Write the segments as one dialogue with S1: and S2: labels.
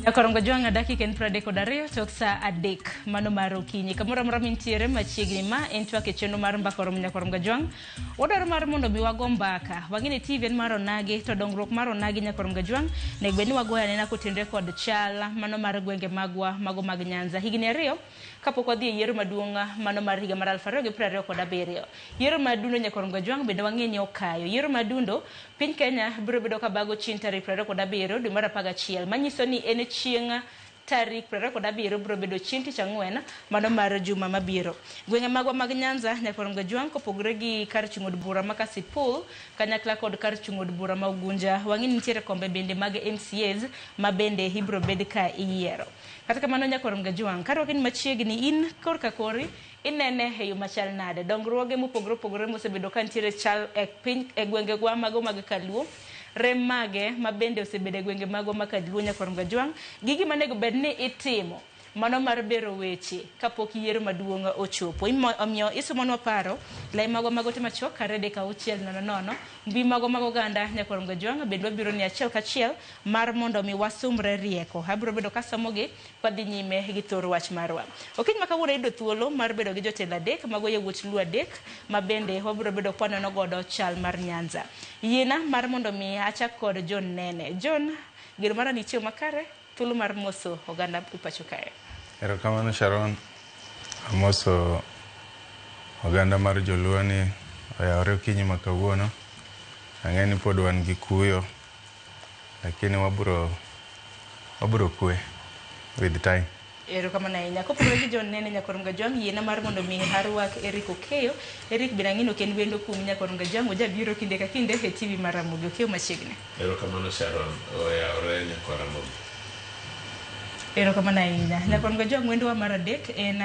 S1: Nyakorongo Jwang' dakika en 32 tok saa 3 mano mar okinyi. Kamoro amora mintiere machiegni ma en twak e chenro mar mbaka oromo Nyakorongo Jwang'. Wadwaro mar mondo mi wago mbaka. Wang'e ni TV en mar onagi to dongruok mar onagi Nyakorongo Jwang' nego bed ni wagoyo anena kotenore kod chal mano mar gwenge magwa mago mag Nyanza. Higni 2 kapok wadhi e yiero maduong' mano mar higa mar 2027. Yiero mar dundo Nyakorongo Jwang' bende wang'e ni okayo. Yiero mar dundo piny Kenya biro bedo ka bago chieng' tarik 27 dwe mar 11 manyiso ni en chieng' tarik 27 biro bedo chieng' tich ang'wen mano mar juma mabiro. Gwenge magwa mag Nyanza Nyakorongo Jwang' kopogore gi kar chung' od bura ma Kasipul kanyakla kod kar chung' od bura ma Ugunja wang'e ni nitiere kombe bende mag MCAs ma bende ibiro bed ka iyiero. Kata kamano Nyakorongo Jwang' karwaki ni machiegni in korka kori inene e yo machal nade dongruoge mopogore opogore mosebedo ka nitiere chal e piny e gwenge gwa mago mag Kaluo rem mage ma bende osebedo e gwenge magwa ma Kaluo Nyakorongo Jwang' gi gima onego bed ni itimo mano mar bero weche kapok yiero maduong' ochopo. Omiyo isumonwa paro lai magwa mag ote machuok kar 3 6 0 0 mbui magwa mag oganda Nyakorongo Jwang' bende wabiro ni achiel kachiel mar mondo mi wasumre rieko. Abiro bedo kasomogi kwadhi nyime gi thor wach marwa. Okinyi ma kawuono ayudo thuolo mar bedo gi jotelo 3 mago yawuot Luo 3 ma bende wabiro bedo kwanono godo chal mar Nyanza. Yiena mar mondo mi achak kod John Nene. John, geno mara ni ichiew makare, thuolo mar moso oganda e pacho kae.
S2: Erokamano Sharon, amoso oganda mar joluo ni oyawore okinyi ma kawuono. Ang'e ni pod wan gi kuyo, lakini wabro kwe with time.
S1: Erokamano ahinya. Kopogore gi John Nene Nyakorongo Jwang', yiena mar mondo mi arwak Eric Okeyo. Eric bende ang'e ni ok en wendo kuom Nyakorongo Jwang', ojabiro kinde ka kinde e TV mar Ramogi. Okeyo machiegni.
S3: Erokamano Sharon, oyawore Nyakoramogi.
S1: Erokamano ahinya. Nyakorongo Jwang' wendowa mar 3 en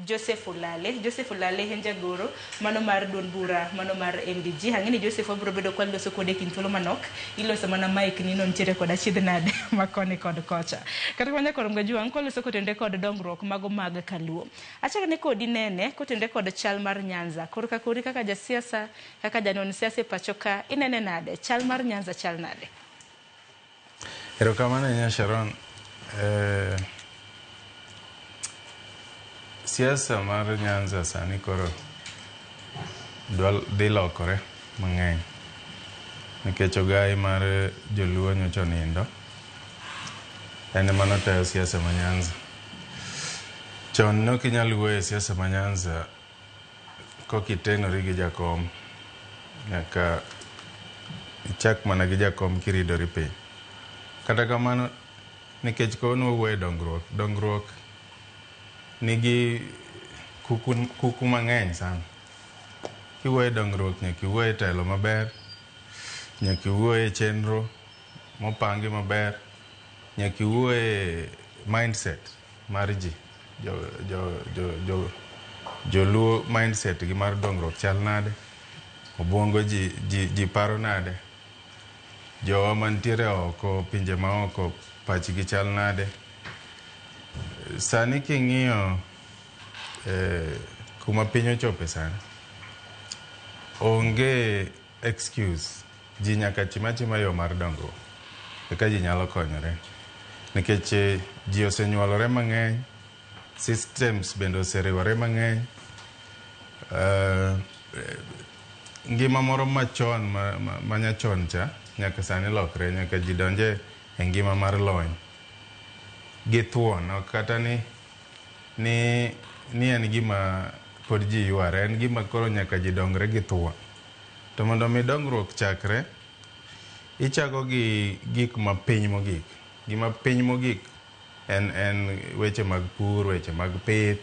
S1: Joseph Olale. Joseph Olale en jagoro mano mar duond bura mano mar MDG. Ang'e ni Joseph wabiro bedo kwaloso kode e kind thuolo manok. Iloso mana mic ni no nitiere kod achiedh nade makoni kod kocha. Kata kamano Nyakorongo Jwang' kwaloso kotenore kod dongruok mago mag Kaluo. Achakne kodi Nene kotenore kod chal mar Nyanza. Korka kori kaka jasiasa, kaka janon siasa e pacho ka, inene nade? Chal mar Nyanza chal nade?
S2: Erokamano ahinya Sharon. Siasa mar Nyanza sani koro dhi lokore mang'eny nikech ogai mar joluo nyocha onindo, en ema notayo siasa ma Nyanza. Chon ne ok inyal wuoyo e siasa ma Nyanza kokitenori gi jakom, nyaka ichak mana gi jakom kiridori piny. Kata kamano, nikech kawuono wawuoyo e dongruok, dongruok nigi kuku mang'eny sana. Kiwuoyo e dongruok nyaka iwuo e telo maber, nyaka iwuo e chenro mopangi maber, nyaka iwuo e mindset mar ji. Joluo mindset gi mar dongruok chal nade, obuongo ji paro nade, jowa mantiere oko, pinje maoko pachgi chal nade. Sani king'iyo kuma piny ochope sani, onge excuse. Ji nyaka chim achima yo mar dongruok eka ji nyalo konyore, nikech ji osenyuolore mang'eny, systems bende oseriwore mang'eny. Ngima moro machon manyachon cha nyaka sani lokre, nyaka ji donje e ngima mar lony gi thuon, ok kata ni en gima pod ji yware, en gima koro nyaka ji dongre gi thuon. To mondo mi dongruok chakre, ichako gi gik mapiny mogik. Gima piny mogik en weche mag pur, weche mag pith,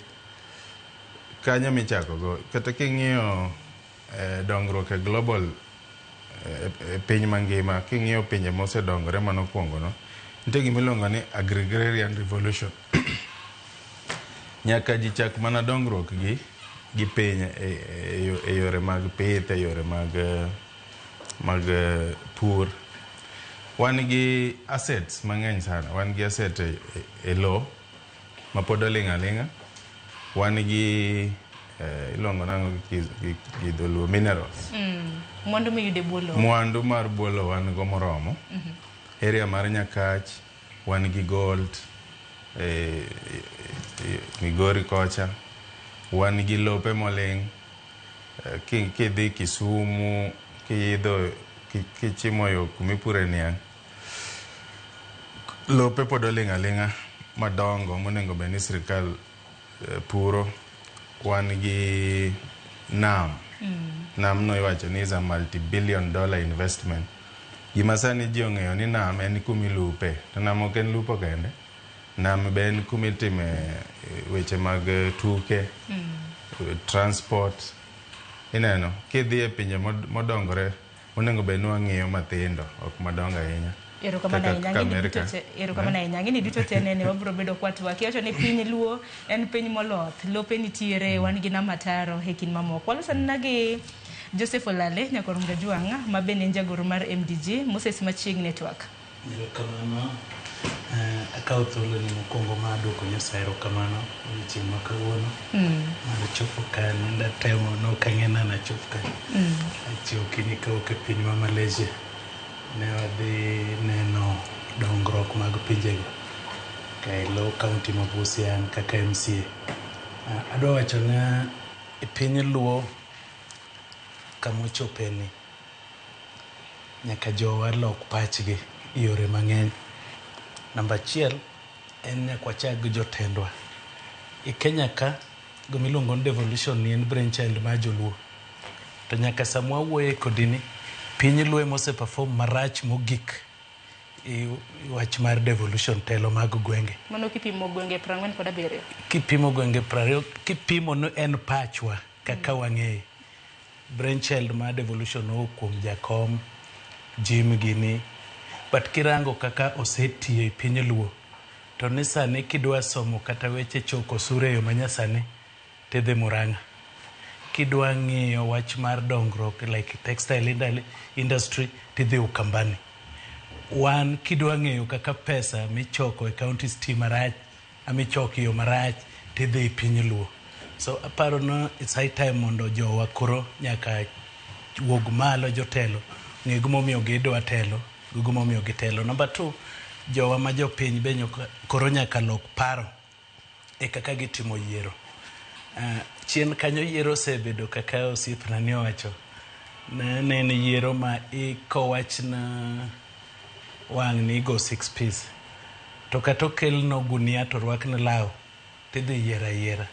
S2: kanyo michako go. Kata king'iyo dongruok e global e piny mangima, king'iyo pinje mosedongore manokwongo no, nitie gima iluongo ni agrarian revolution. Nyaka ji chak mana dongruok gi piny e yore mag pith, e yore mag pur. Wan gi assets mang'eny sana. Wan gi asset e lowo ma pod oling' aling'a. Wan gi Iluongo nang'o gi dholuo minerals.
S1: Mwandu miyudo e bwo lowo.
S2: Mwandu mar bwo lowo wan go moromo. Area mar Nyakach wan gi gold, Migori kocha wan gi lope moling'. Kidhi Kisumu, kiidho kichimo yo kumipure niang', lope pod oling' aling'a madongo monego bed ni sirikal puro. Wan gi nam. Nam no iwacho ni is a multi-billion dollar investment. Gima sani ji ong'eyo ni nam en kumilupe, to nam ok en lupo kende. Nam be en kumitime weche mag tuke, transport. Ineno, kidhi e pinje modongore, onego bed ni wang'iyo mathindo, ok madongo ahinya.
S1: Erokamano
S2: Kaka
S1: ahinya. Ng'eni
S2: Amerika.
S1: duto te, erokamano ahinya. Ng'eni duto te nene wabiro bedo kwatwak. Iwacho ni piny Luo en piny moloth. Lope nitiere, wan gi nam ataro e kind mamoko. Waloso nena gi Joseph Olale, Nyakwar Mgajwang', ma bende en jagoro mar MDG, Moses Machiegni e twak.
S4: Erokamano. Akawo thuolo ni mokwongo mar duoko Nyasaye erokamano odiochieng' ma kawuono. Mar chopo ka nenda temo nok ang'e ni nachop ka. Achiewo okinyi kawuok e piny ma Malaysia. Ne wadhi neno dongruok mag pinjego. Ka e lo kaunti ma Busia an kaka MCA. Adwa wacho na e piny Luo kamochope ni nyaka jowa lok pachgi e yore mang'eny. Namba achiel en nyaka wachak gi jotendwa. E Kenya ka gima iluongo ni devolution ni en brainchild mar joluo. To nyaka sama wawuoye kodi ni piny Luo ema ose perform marach mogik e wach mar devolution telo mag gwenge.
S1: Mano kipimo gwenge 47.
S4: Kipimo gwenge 20, kipimo ni en pachwa kaka wang'eye. Brainchild mar devolution owuok kuom Jakom, Jim gini. But kirango kaka osetiyo e piny Luo, to ni sani kidwa somo kata weche choko osuru e yo manyasani, tidhi Murang'a. Kidwa ng'iyo wach mar dongruok like textile industry, tidhi Ukambani. Wan kidwa ng'eyo kaka pesa michoko e counties ti marach, amichoko e yo marach, tidhi e piny Luo. So aparo ni it's high time mondo jowa koro nyaka wuog malo jotelo, ng'e gimomiyo gidwa telo, gi gimomiyo gitelo. Number two, jowa ma jopiny be koro nyaka lok paro e kaka gitimo yiero. Chien kanyo yiero osebedo kaka osiepna ni owacho. Ne en yiero ma kowach na wang' ni igo 6 piece. To kata okelno gunia to orwakni law, tidhi yiero ayiera.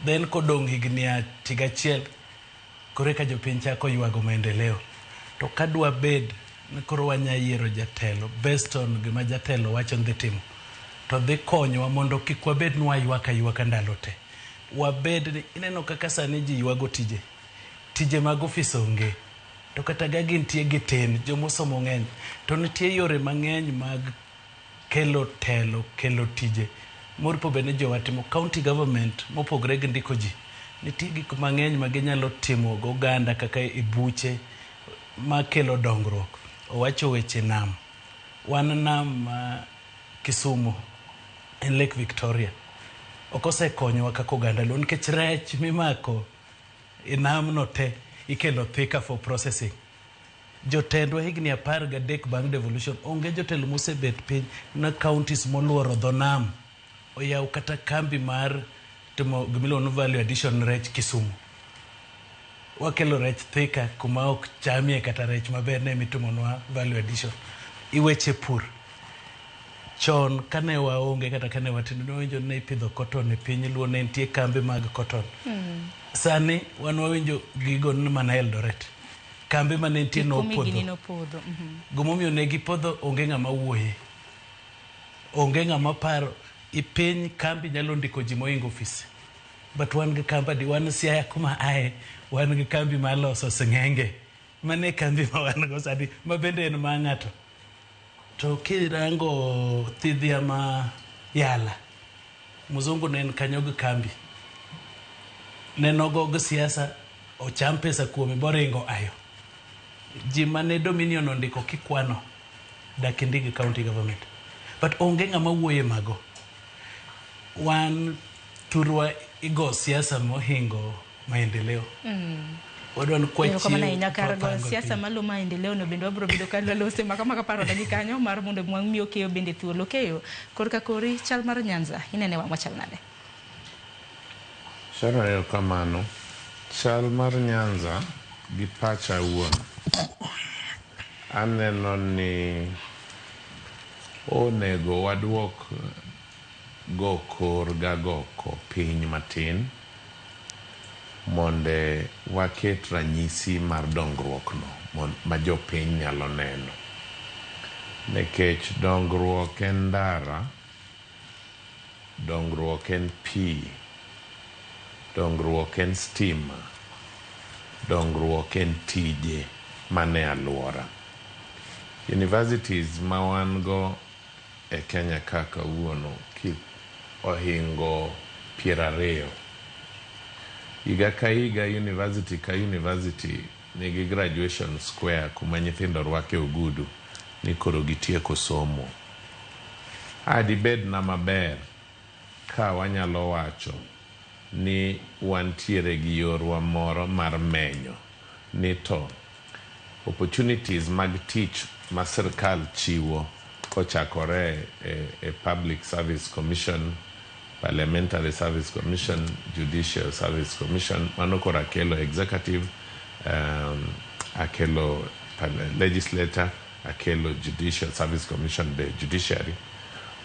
S4: Then kodong' higni higa achiel, koro eka jopiny chako ywago maendeleo. To kadwa bed ni koro wanya yiero jatelo based on gima jatelo wacho ni dhi timo, to dhi konyowa mondo kik wabed ni waywak aywaka ndalo te. Wabed ni ineno kaka sani ji ywago tije. Tije mag ofis onge. To kata ga gintie gitin, jomosomo ng'eny. To nitie yore mang'eny mag kelo telo, kelo tije. Moripo bed ni jowa timo county government mopogore gi ndiko ji. Nitie gik mang'eny ma ginyalo timo go oganda kaka e buche makelo dongruok. Owacho weche nam. Wan nam ma Kisumu en Lake Victoria. Ok osekonyowa kaka oganda Luo nikech rech mimako e namno te ikelo Thika for processing. Jotendwa higni 13 bang' devolution onge jotelo mosebet piny na counties moluoro dho nam oyaw kata kambi mar timo gimiluongo ni value addition rech Kisumu. Wakelo rech Thika kuma ok chamie kata rech maber ne mitimonwa value addition. Iweche pur. Chon kane waonge kata kane watindo ne wawinjo ni ipidho cotton e piny Luo ne nitie kambe mag cotton. Sani wan wawinjo gigo ni mana Eldoret. Kambe mane nitie
S1: Kumi gini
S4: nopodho.
S1: nopodho.
S4: Gimomiyo ne gipodho onge ng'ama wuoye. Onge ng'ama paro. I piny kambi nyalo ndiko ji mohingo ofis. But wan gi kambi adi, wan Siaya kuma aye, wan gi kambi mar loso sing'enge. Mano e kambi ma wan go sani, ma bende en mar ng'ato. To kirango thidhia ma Yala, mzungu ne en kanyo gi kambi. Ne nogo gi siasa, ocham pesa kuome boringo ayo. Ji mane Dominion ondiko kikwano, dak indik gi county government. But onge ng'ama wuoye mago. Wan thurwa igo siasa mohingo Maendeleo. Wadwa ni
S1: Erokamano
S4: kwachiew
S1: ahinya
S4: to
S1: kar go
S4: wapango
S1: siasa
S4: piny.
S1: maluwo maendeleo no bende wabiro bedo ka walose maka maka paro gi kanyo mar mondo wamiyo keyo bende thuolo keyo korka kori chal mar Nyanza inene wang' machal nade?
S2: Sharon, erokamano. Chal mar Nyanza gi pacha awuon, aneno ni onego waduok go kor gagoko piny matin monde waket ranyisi mar dongruok no ma jopiny nyalo neno. Nikech dongruok en ndara, dongruok en pi, dongruok en stima, dongruok en tije mane alwora. Universities ma wan go e Kenya ka kawuono ohingo 20. Higa ka higa university ka university nigi graduation square kuma nyithindo rwake ogudu ni koro gitieko somo. A dibed na maber ka wanyalo wacho ni wantiere gi yorwa moro mar menyo ni to opportunities mag tich ma sirkal chiwo kochakore e Public Service Commission, Parliamentary Service Commission, Judicial Service Commission, mano koro akelo executive, akelo legislator, akelo Judicial Service Commission be judiciary,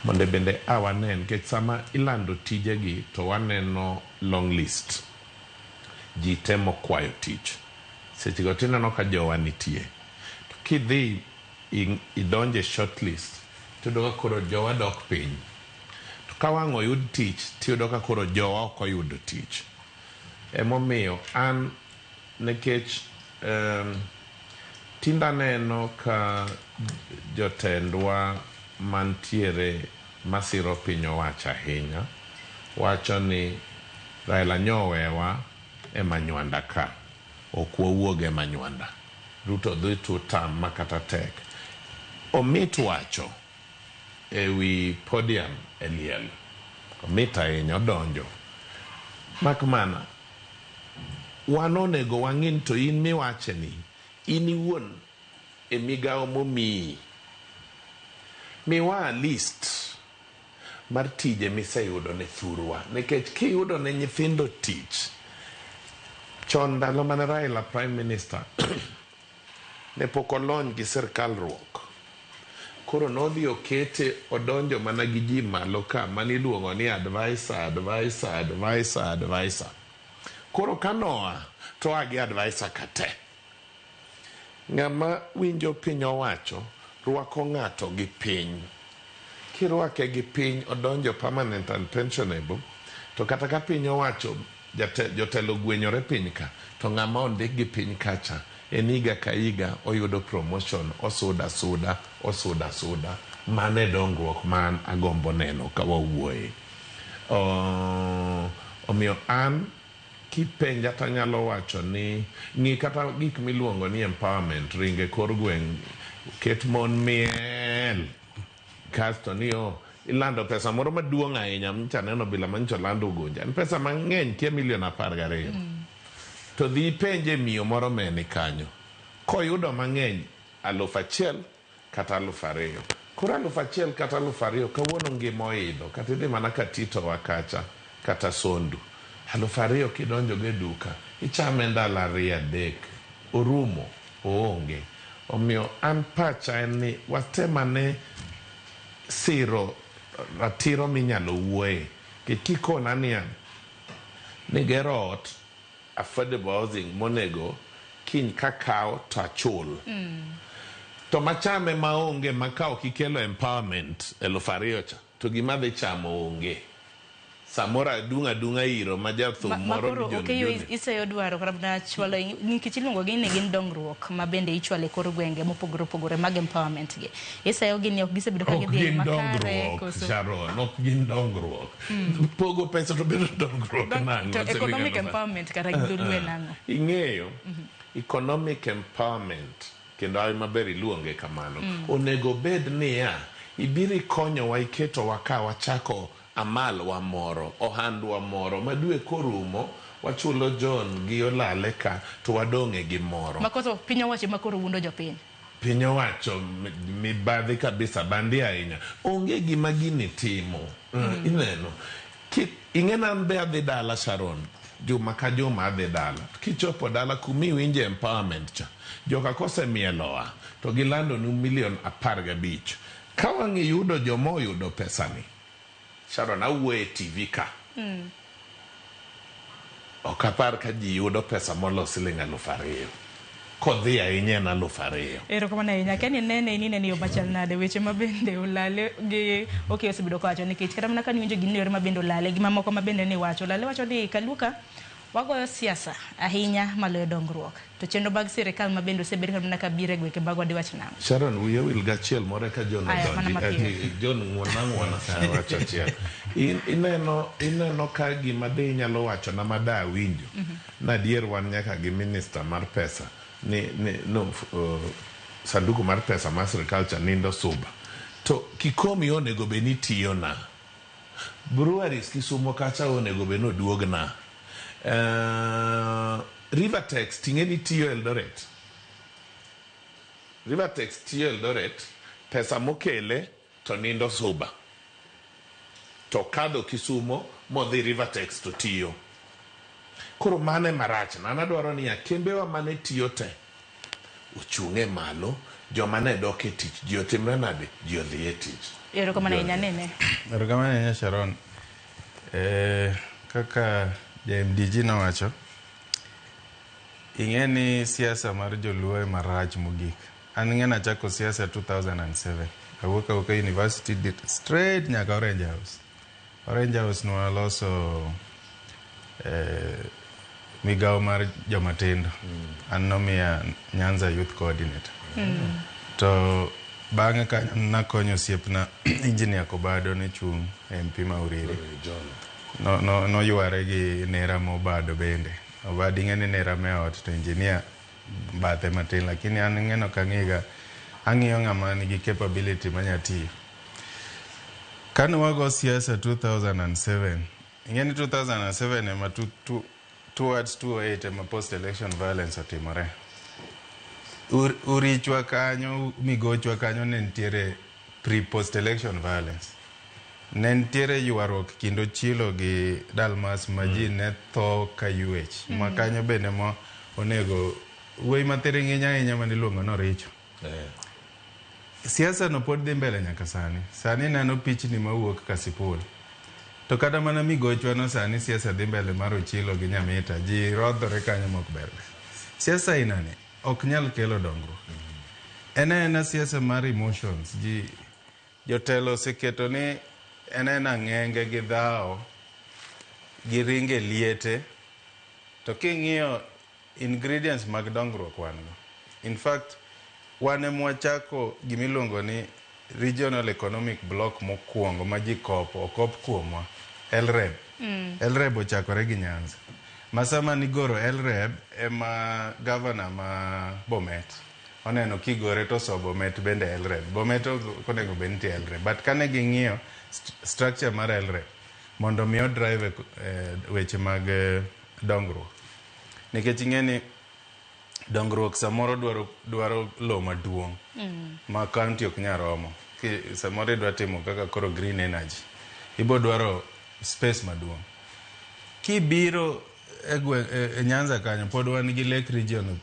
S2: mondo bende a wane nikech sama ilando tijegi to waneno long list, ji temo kwayo tich, sechego tineno ka jowa nitie, to kidhi idonje short list tiyudo ka koro jowa dok piny, to ka wang' oyud tich tiyudo ka koro jowa ok oyudo tich. Emomiyo an nikech tinde aneno ka jotendwa mantiere masiro piny owacho ahinya wacho ni Raila nyowewa e manywanda ka, ok wawuog e manywanda. Ruto dhi two term makata tek. Omit wacho ewi podium e liel. Omit ahinya odonjo. Mak mana, wan onego wang'i ni to in miwache ni, in iwuon e migawo momiyi. Miwa list mar tije miseyudo ne thurwa. Nikech kiyudo ne nyithindo tich, chon ndalo mane Raila Prime Minister ne pok olony gi sirkal ruok. Koro nodhi okete odonjo mana gi ji malo ka maniluongo ni advisor, advisor, advisor, advisor. Koro ka noa to oa gi advisor ka te. Ng'ama winjo piny owacho rwako ng'ato gi piny. Kirwake gi piny odonjo permanent and pensionable, to kata ka piny owacho jotelo gwenyore piny ka, to ng'ama ondik gi piny kacha en higa ka higa oyudo promotion, osuda suda, osuda suda. Mano e dongruok ma an agombo neno ka wawuoye. Omiyo an kipenja tanyalo wacho ni ng'i kata gik miluongo ni empowerment, ringe kor gweng', ket mon miel, kasto ni ilando pesa moro maduong' ahinya, nyocha aneno bila manyocha olando Ugunja, en pesa mang'eny kia milion 12. To dhi ipenje miyo moro meni kanyo, koyudo mang'eny 1000 kata 2000. Koro 1000 kata 2000 kawuono ngima oidho, kata idhi mana ka Tito wa kacha, kata Sondu. 2000 kidonjo go e duka, ichame ndalo 2 3, orumo, oonge. Omiyo an pacha en ni watemane siro ratiro minyalo wuoye. Nikech kikona niya, ni gero ot affordable housing monego kiny kakawo to achul. To machame maonge ma ka ok ikelo empowerment 2000 cha, to gima dhi chamo onge. Samoro adung' adung'a iro ma jathum moro
S1: koro
S2: ni John
S1: okeyo
S2: Joni.
S1: Iseyo dwaro kata chwalo nikech iluongo gi ni gin dongruok ma bende ichwalo e kor gwenge mopogore opogore mag empowerment gi. Iseyo gi ni ok gisebedo ka
S2: Ok
S1: gidhi e
S2: gin
S1: makare
S2: dongruok,
S1: koso.
S2: Sharon, ok gin dongruok. Pogo pesa to bedo dongruok nang'o?
S1: To economic
S2: Siling'
S1: empowerment kata gi dholuo en ang'o?
S2: Ing'eyo, economic empowerment, kendo hawi maber iluonge kamano. Onego bed niya, ibiro ikonyowa iketowa ka wachako amalwa moro, ohandwa moro, ma dwe korumo,
S3: Wachulo John gi Olale ka to wadong' e gimoro.
S1: Makoso piny owacho ema koro wuondo jopiny.
S3: Piny owacho mibadhi kabisa bandi ahinya. Onge gima gini timo. Ineno. Ing'e an be adhi dala Sharon. Juma ka juma adhi dala. Kichopo dala kumiwinje empowerment cha. Joka kosemielowa to gilando nu milion 15. Ka wang' iyudo joma oyudo pesani. Sharon awuoyo e TV ka. Ok apar ka ji yudo pesa molo siling 2,000. Kodhi ahinya en 2,000.
S1: Erokamano ahinya. Kani nene inene ni yo machal nade weche ma bende olale gi okay osebedo kawacho nikech kata mana kaniwinjo gini yore ma bende olale gi mamoko ma bende ni wacho. Olale wacho ni Kaluka wagoyo siasa ahinya maloyo dongruok. To chenro mag sirikal ma bende osebed kata mana ka biro e gwenge magwa diwach nang'o?
S3: Sharon wiya wil gachiel moro eka John
S1: odonji.
S3: John ng'uona ng'uona wacho achiel. Ineno ka gima de inyalo wacho na mada awinjo. Na adier wan nyaka gi minister mar pesa ni no sanduku mar pesa mar sirikal cha nindo suba. To Kikomi onego bed ni tiyo na. Breweries Kisumo kacha onego bed ni oduog na. Rivertex ting'e ni tiyo Eldoret. Rivertex tiyo Eldoret, pesa mokele to nindo suba. To kadho Kisumo modhi Rivertex to tiyo. Koro mano ema rach na. An adwaro niya kembewa mane tiyo te ochung' e malo, joma ne dok e tich ji otimre nade, ji odhi e tich.
S1: Erokamano ahinya nene.
S2: Erokamano ahinya Sharon. Kaka ja MDG nowacho, ing'e ni siasa mar joluo ema rach mogik. An ing'e nachako siasa 2007. Awuok awuoka university straight nyaka Orange House. Orange House nwaloso migawo mar joma tindo. An nomiya Nyanza Youth Coordinator. To bang'e kanyo nakonyo osiepna Engineer Kobado ne chung' MP ma Uriri. Noyware gi nera mobado bende. Obado ing'e ni nera me ot to engineer bathe matin lakini an ing'e ok ang'iga ang'iyo ng'ama nigi capability manya tiyo. Kane wago siasa 2007, ing'e ni 2007 ema towards 2008 ema post election violence otimore. Urichwa kanyo, migochwa kanyo ne nitiere pre post election violence. Ne nitiere ywaruok kind Ochilo gi Dalmas ma ji ne tho ka ywech. Ma kanyo bende mo onego wuoyi mathiring'iny ahinya maniluongo ni Oricho. Siasa no pod dhi mbele nyaka sani. Sani ineno pichni mawuok Kasipul. To kata mana migochwa no sani siasa dhi mbele mar Ochilo gi Nyamita. Ji rodhore kanyo mok ber. Siasa ainani ok nyal kelo dongruok. En aena siasa mar emotions. Ji jotelo oseketo ni en aena ng'enge gi dhawo gi ringe liete. To king'iyo ingredients mag dongruok wan go. In fact, wan ema wachako gimiluongo ni regional economic block mokwongo ma ji kopo, okop kuomwa, LREB. LREB ochakore gi Nyanza. Ma sama nigoro LREB ema governor ma Bomet oneno kigore to so Bomet bende LREB. Bomet ok onego bed nitie LREB. But kane ging'iyo structure mar LREB mondo mi odrive weche mag dongruok. Nikech ing'e ni dongruok samoro dwaro lowo maduong' ma county ok nyal romo. Samoro idwa timo kaka koro green energy. Ibo dwaro space maduong'. Kibiro e Nyanza kanyo pod wan gi Lake Region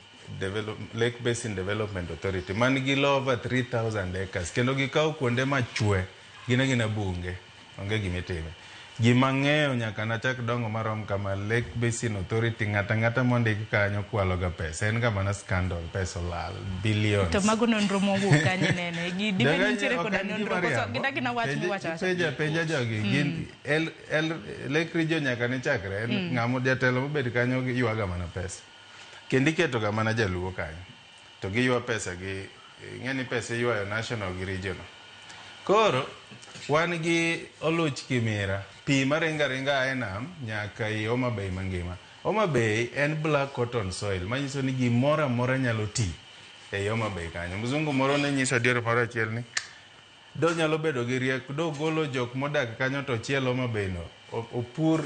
S2: Lake Basin Development Authority man gi low over 3000 acres kendo gikawo kuonde machwe gin agina bunge onge gimitime. Gima ng'eyo nyaka nachak dongo marom kama Lake Basin Authority ng'ata ng'ata mondik kanyo kwalo ga pesa en ga mana scandal pesa olal billions.
S1: To mago nonro mowuok kanyo nene. Gi dibe nitiere koda nonro koso gidagina wach miwacho awacha.
S2: Penja jogi gin Lake Region nyaka ne chakre en ng'amo jatelo mobet kanyo ywaga mana pesa. Kendo iketo ga mana jaluo kanyo. To giywa pesa gi ing'e ni pesa iywayo national gi regional. Koro wan gi oluch kimira pi maringo aringa a e nam nyaka i Homa Bay mangima. Homa Bay en black cotton soil manyiso ni gimoro amora nyalo ti ei Homa Bay kanyo. Mzungu moro ne nyiso diere moro achiel ni do nyalo bedo gi rieko do golo jok modak kanyo to chiel Homa Bay no opur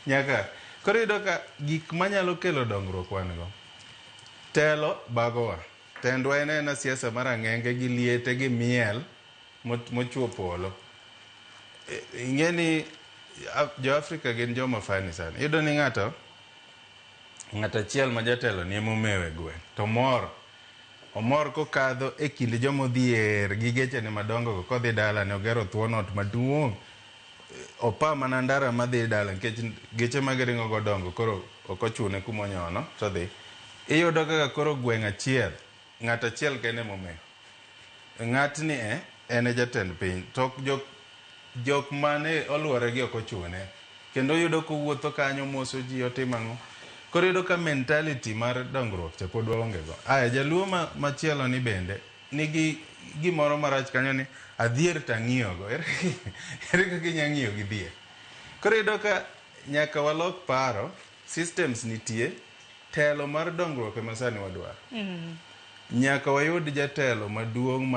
S2: nyaka Koro iyudo ka gik manyalo kelo dongruok wan go. Telo bagowa. Tendwa en aena siasa mar ang'enge gi liete gi miel mochuo polo. Ing'e ni jo Afrika gin joma funny sana. Iyudo ni ng'ato ng'ato achiel ma jatelo ni emomewo e gweng' to mor omor kokadho e kind joma odhier gi gechene madongo go kodhi dala ne ogero thuon ot maduong' opa mana ndara madhi dala nikech geche magiringo go dongo koro ok ochune kumonyono to dhi. Iyudo kaka koro gweng' achiel ng'at achiel kende emomewo. Ng'atni e en e jatend piny to jok mane oluore gi ok ochune. Kendo iyudo kowuotho kanyo moso ji otimo ang'o. Koro iyudo ka mentality mar dongruok cha pod waonge go. Aya jaluo machielo ni bende nigi gimoro marach kanyo ni adhier to ang'iyo go. Ere kaka inya ng'iyo gi dhier? Koro iyudo ka nyaka walok paro, systems nitie, telo mar dongruok ema sani wadwaro. Nyaka wayud jatelo maduong'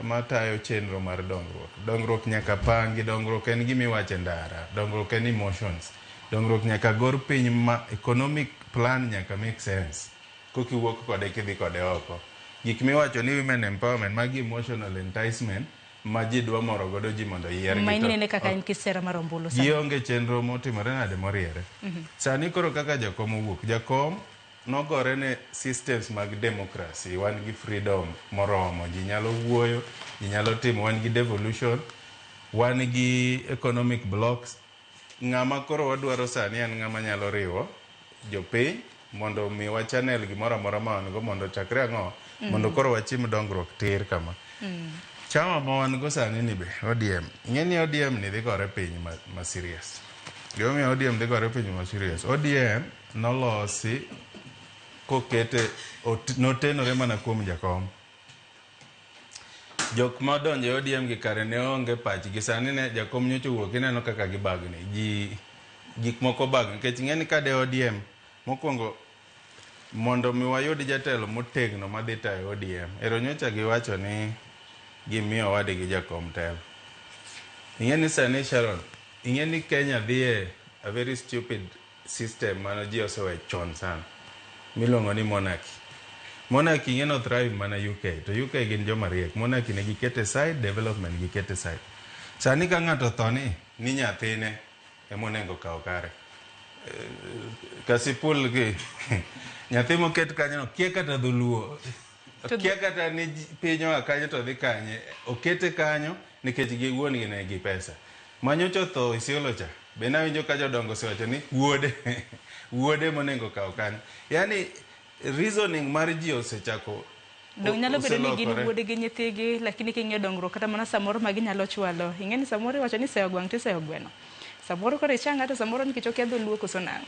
S2: matayo chenro mar dongruok. Dongruok nyaka pangi, dongruok en gima iwacho e ndara, dongruok en emotions. Dongruok nyaka gor piny ma economic plan nyaka make sense. Kokiwuok kode kidhi kode oko. Gik miwacho ni women empowerment, magi emotional enticement ma ji dwa moro godo ji mondo oyiergi.
S1: Ma inene kaka en kisera mar ombulu sani.
S2: Gionge chenro motimore nade moriere. Sani koro kaka jakom owuok, jakom nogore ne systems mag democracy, wan gi freedom moromo, ji nyalo wuoyo, ji nyalo timo, wan gi devolution, wan gi economic blocks. Ng'ama koro wadwaro sani en ng'ama nyalo riwo jopiny mondo omiwa channel gimoro amora ma wan go mondo chakre ang'o mondo koro wachim dongruok tir kama. Chama ma wan go sani ni be ODM. Ing'e ni ODM ni dhi gore piny ma serious. Gimomiyo ODM dhi gore piny ma serious. ODM nolosi kokete notenore mana kuom jakom. Jok madonjo e ODM gi kare ne onge pachgi. Sani ne jakom nyocha owuok ineno kaka gibagni. Ji gik moko bagni. Nikech ing'e ni kade ODM mokwongo mondo mi wayud jatelo motegno madhi tayo ODM. Ero nyocha giwacho ni gimiyo owadgi jakom telo. Ing'e ni sani Sharon, ing'e ni Kenya dhi e a very stupid system mano ji osewe chon sana miluongo ni monarchy. Monarchy ing'e no thrive mana UK to UK gin joma riek. Monarchy ne giketo aside, development giketo aside. Sani ka ng'ato otho ni nyathine ema onego kaw kare. Kasipul gi nyathi moket kanyo no kia kata dholuo. Kia kata ni piny oa kanyo to dhi kanye. Okete kanyo nikech gi wuon gi ne gi pesa. Manyocha otho Isiolo cha. Be nawinjo ka jodongo osewacho ni wuode wuode monego kaw kanyo. Yani reasoning mar ji osechako
S1: Dong nyalo bedo ni gin
S2: oselokore.
S1: wuode gi nyithigi lakini king'iyo dongruok kata mana samoro ma ginyalo chwalo ing'e ni samoro iwacho ni seyo gwang' tiseyo gweno samoro koro icha ng'ato samoro nikech okia dholuo koso nang'o.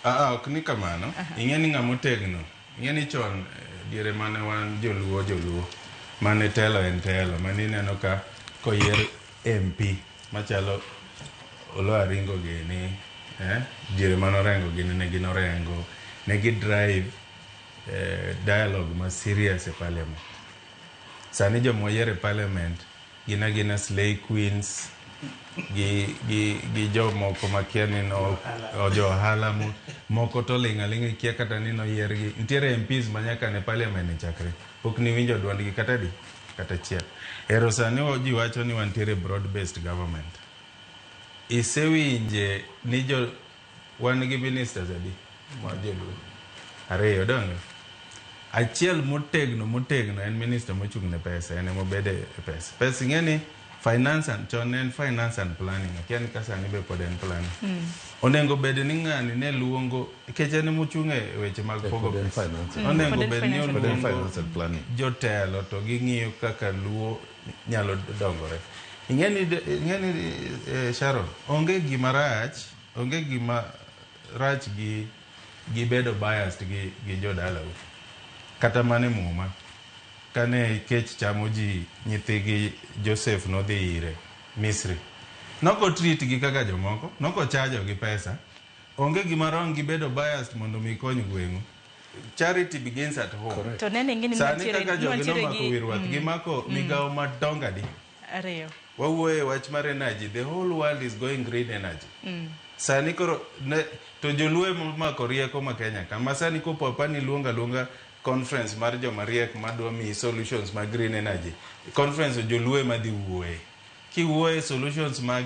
S2: Ah, ok ni kamano. Ing'e ni ng'ama otegno. Ing'e ni chon diere mane wan joluo mane telo en telo mane ineno ka koyier MP machalo Oloo Aringo gini diere mane Orengo gini ne gin Orengo ne gi drive dialogue ma serious e parliament. Sani joma oyier e parliament gin agina slay queens gi jomoko makia ni no jo ohala moko to ling' aling'a ikia kata ni noyiergi. Nitiere MPs ma nyaka ne parliament ni chakre pok niwinjo duondgi kata di kata achiel. Ero sani ji wacho ni wantiere broad based government. Isewinje ni jo wan gi ministers adi ma joluo? Ariyo donge? Achiel motegno en minister mochung' ne pesa, en emobede e pesa. Pesa ing'e ni finance and chon ne en finance and planning. Akia ni ka sani be pod en planning. Onego bed ni ng'ani ne luongo nikech en emochung' e weche mag pogo
S3: pod en
S2: pesa.
S3: finance.
S2: Onego
S1: Pod en
S2: bed ni
S1: finance and
S3: Pod en
S2: oluongo
S3: finance and planning.
S2: jotelo to ging'iyo kaka luo nyalo dongore. Ing'e ni Sharon, onge gima rach, onge gima rach gi bedo biased gi jodalau. Kata mana e muma, kane kech chamo ji, nyithigi Joseph nodhi ire Misri. Noko treat gi kaka jomoko, noko chajo gi pesa. Onge gima wrong gi bedo biased mondo mi ikony gweng'u. Charity begins at home.
S1: To nene ing'e ni
S2: Sani
S1: nwantiere
S2: kaka jogi
S1: nwantiere
S2: nomako
S1: gi
S2: wi rwath, gimako migawo madongo adi.
S1: Ariyo.
S2: Wawuoyo e wach mar energy, the whole world is going green energy. Sani koro ne, to joluo ema omako rieko ma Kenya ka. Ma sani kopo apani luongo aluonga conference mar joma riek madwa miyi solutions mag green energy. Conference joluo ema dhi wuoye. Kiwuoye solutions mag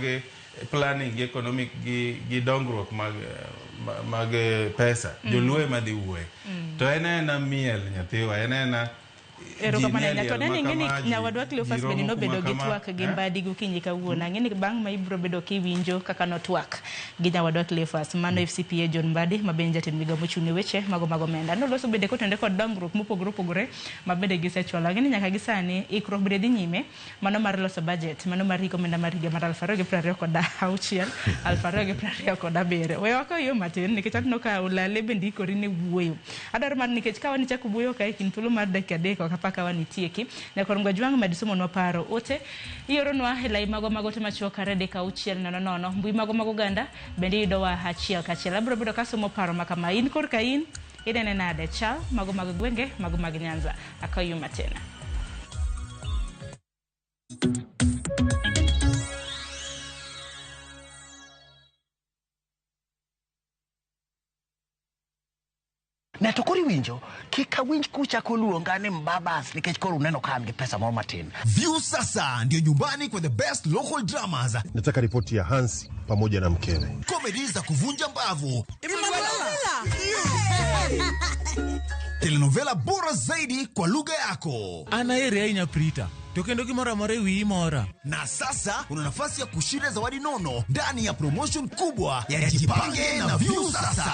S2: planning gi economic gi dongruok mag pesa, joluo ema dhi wuoye. To en ena miel nyathiwa, en ena
S1: Erokamano ahinya. To nene ing'e ni nyawadwa Cleophas bende nobedo gi twak gi Mbadi gokinyi kawuono. Ang'e ni bang' ma ibiro bedo kiwinjo kaka notwak gi nyawadwa Cleophas. Mano FCPA John Mbadi ma bende jatend migawo mochung' ne weche mago mag omenda. Noloso bende kotenore kod dongruok mopogore opogore ma bende gisechwalo. Ang'e ni nyaka gi sani ikruok bende dhi nyime mano mar loso budget, mano mar hik omenda mar higa mar 2026, 2027. We wakaw yo matin nikech aneno ka Olale bende ikori ne wuoyo. Adwaro mar nikech ka wan ichako wuoyo kae kind thuolo mar dakika 3 ok apar ka wanitieki. Nyakor Ngwajwang' med somonwa paro. Ote ioronwa e lai magwa mag ote machuok 3 6 0 0. Mbui magwa mag oganda bende iyudowa achiel kachiel. Abiro bedo kasomo paro ma kama. In korka in inene nade chal mago mag gwenge mago mag Nyanza. Akaw yo matin.
S5: Ne to koro iwinjo, kik awinj kuchako luonga ni mbabas nikech koro uneno ka an gi pesa moro matin.
S6: Viusasa ndio nyumbani kwa the best local dramas.
S7: Nataka ripoti ya Hansi pamoja na mkewe.
S6: Comedy za kuvunja mbavu. Telenovela bora zaidi kwa lugha yako.
S8: An aheri ahinya Prita, to kendo gimoro amora e wiyi mora.
S6: Na sasa una nafasi ya kushinda zawadi nono ndani ya promotion kubwa ya Jipange na Viusasa.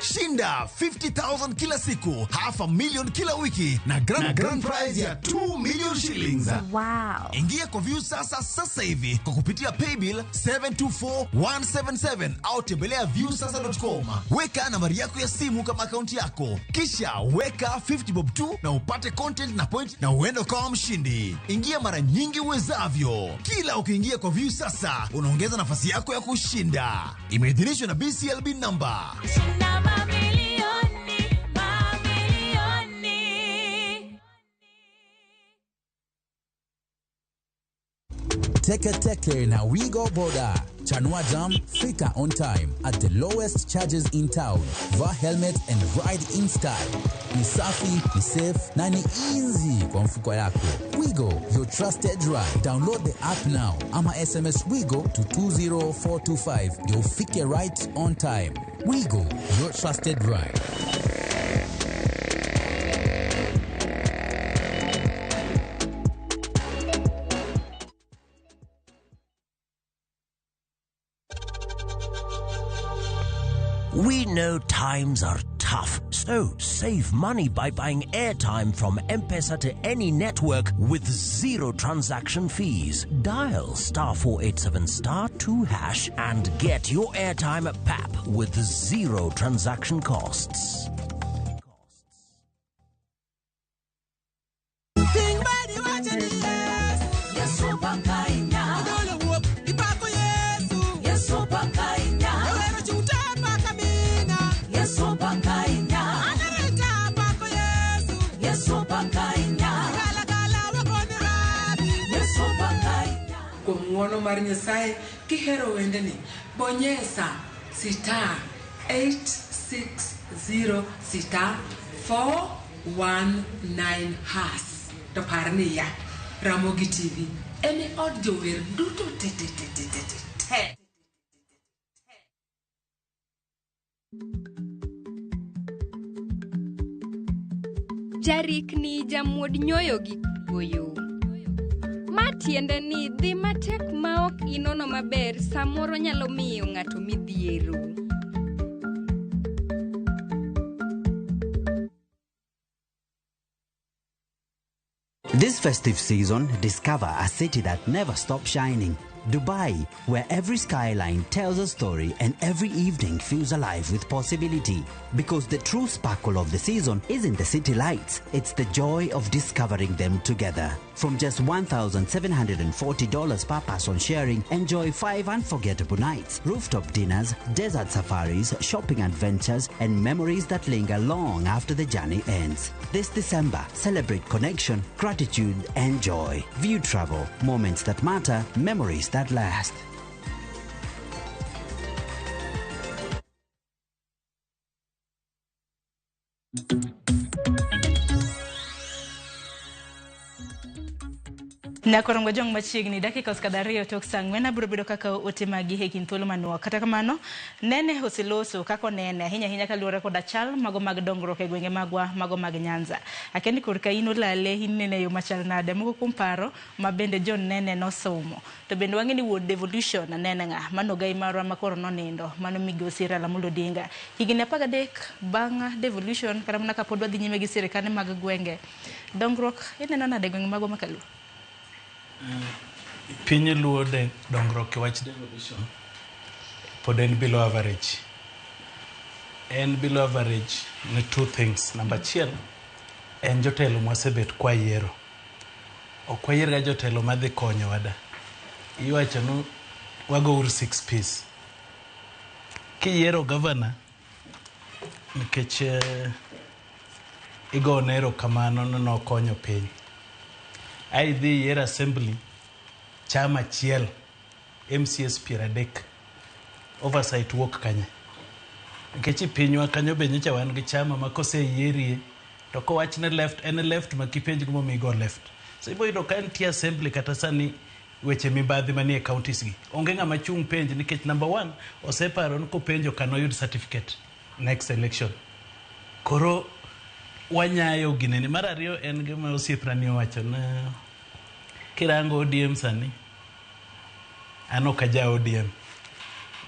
S6: Shinda 50,000 kila siku, 500,000 kila wiki na grand prize ya 2 million shillings.
S9: Wow.
S6: Ingia kwa Viusasa sasa hivi kwa kupitia paybill 724177 au tembelea viusasa.com. Weka nambari yako ya simu kama akaunti yako, kisha weka 50 bob tu na upate content na point na uende ukawa mshindi. Ingia mara nyingi uwezavyo. Kila ukiingia kwa Viusasa unaongeza nafasi yako ya kushinda. Imeidhinishwa na BCLB number.
S10: Teke Teke na Wigo Boda. Chanua Jam, fika on time at the lowest charges in town. Vaa helmet and ride in style. Ni safi, ni safe na ni easy kwa mfuko yako. Wigo, your trusted ride. Download the app now ama SMS Wigo to 20425 ndio ufike right on time. Wigo, your trusted ride.
S11: We know times are tough, so save money by buying airtime from M-Pesa to any network with zero transaction fees. Dial *487*2# and get your airtime at PAP with zero transaction costs.
S12: Kuom mar Nyasaye kihero wendeni bonyesa *860 *419# to par niya Ramogi TV en e od jower duto te te te te te te.
S13: Jarikni jamuod nyoyo gi kuoyo. Ma tiende ni dhi matek ma ok inono maber samoro nyalo miyo ng'ato midhiero.
S14: This festive season, discover a city that never stops shining. Dubai, where every skyline tells a story and every evening feels alive with possibility. Because the true sparkle of the season isn't the city lights, it's the joy of discovering them together. From just $1,740 per person sharing, enjoy 5 unforgettable nights, rooftop dinners, desert safaris, shopping adventures, and memories that linger long after the journey ends. This December, celebrate connection, gratitude, and joy. View Travel, moments that matter, memories that last.
S1: Nakorongo jong machiegni dakika osekadho 2 tok saa 4 abiro bedo kaka ote magi e kind thuolo manuok. Kata kamano, Nene oseloso kaka onene ahinya ahinya kaluwore koda chal mago mag dongruok e gwenge magwa mago mag Nyanza. Akia ni korka in olale inene e yo machal nade moko kuom paro ma bende John Nene nosomo. To bende wang'e ni wuod devolution Nene ng'a mano ogai marwa makoro nonindo mano migosi Raila Amolo Odinga. Higni 13 bang' devolution kata mana kapod wadhi nyime gi sirikande mag gwenge. Dongruok ineno nade e gwenge magwa makaluo?
S4: Piny luo dongruok e wach devolution pod en below average. En below average ne 2 things. Number 1 en jotelo mwasebet kwayiero. Ok wayier ga jotelo madhi konyowa da. Iwacho ni wago uru 6 piece. Kiyiero governor nikech igone erokamano ni nokonyo piny. Ai idhi iyier assembly chama achiel MCS 30 oversight wuok kanye. Nikech e pinywa kanyo be nyocha wan gi chama ma koseyierie to kowach ni left en left ma kipenj gimomiyo igo left. So ibo yudo ka nitie assembly kata sani weche mibadhi manie counties gi. Onge ng'ama chung' penj nikech number 1 oseparo ni kopenjo kanoyud certificate next election. Koro wanyayo ginene. Mar ariyo en gima osiepna ni owacho na kirango ODM sani an ok aja ODM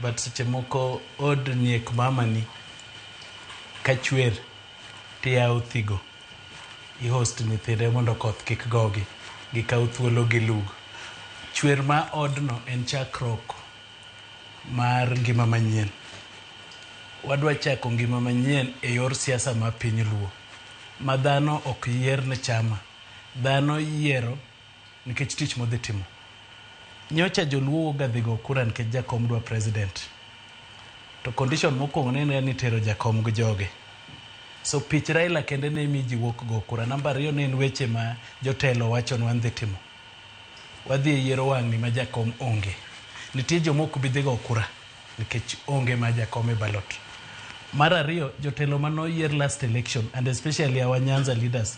S4: but seche moko od nyiek mamani kachwer tiyawo thigo ihost nyithinde mondo koth kik gogi gikaw thuolo gilug. Chwer ma odno en chakruok mar ngima manyien. Wadwa chako ngima manyien e yor siasa ma piny luo ma dhano ok yier ne chama. Dhano yiero nikech tich modhi timo. Nyocha joluo wuok ga dhi go kura nikech jakom dwa president. To condition mokwongo ne en ni tero jakom gi joge. So pich Raila kende ne mi ji wuok go kura. Namba 2 ne en weche ma jotelo wacho ni wan dhi timo. Wadhi e yiero wang'ni ma jakom onge. Nitie joma ok bi dhi go kura nikech onge ma jakom e ballot. Mar ariyo, jotelo mane oyier last election and especially our Nyanza leaders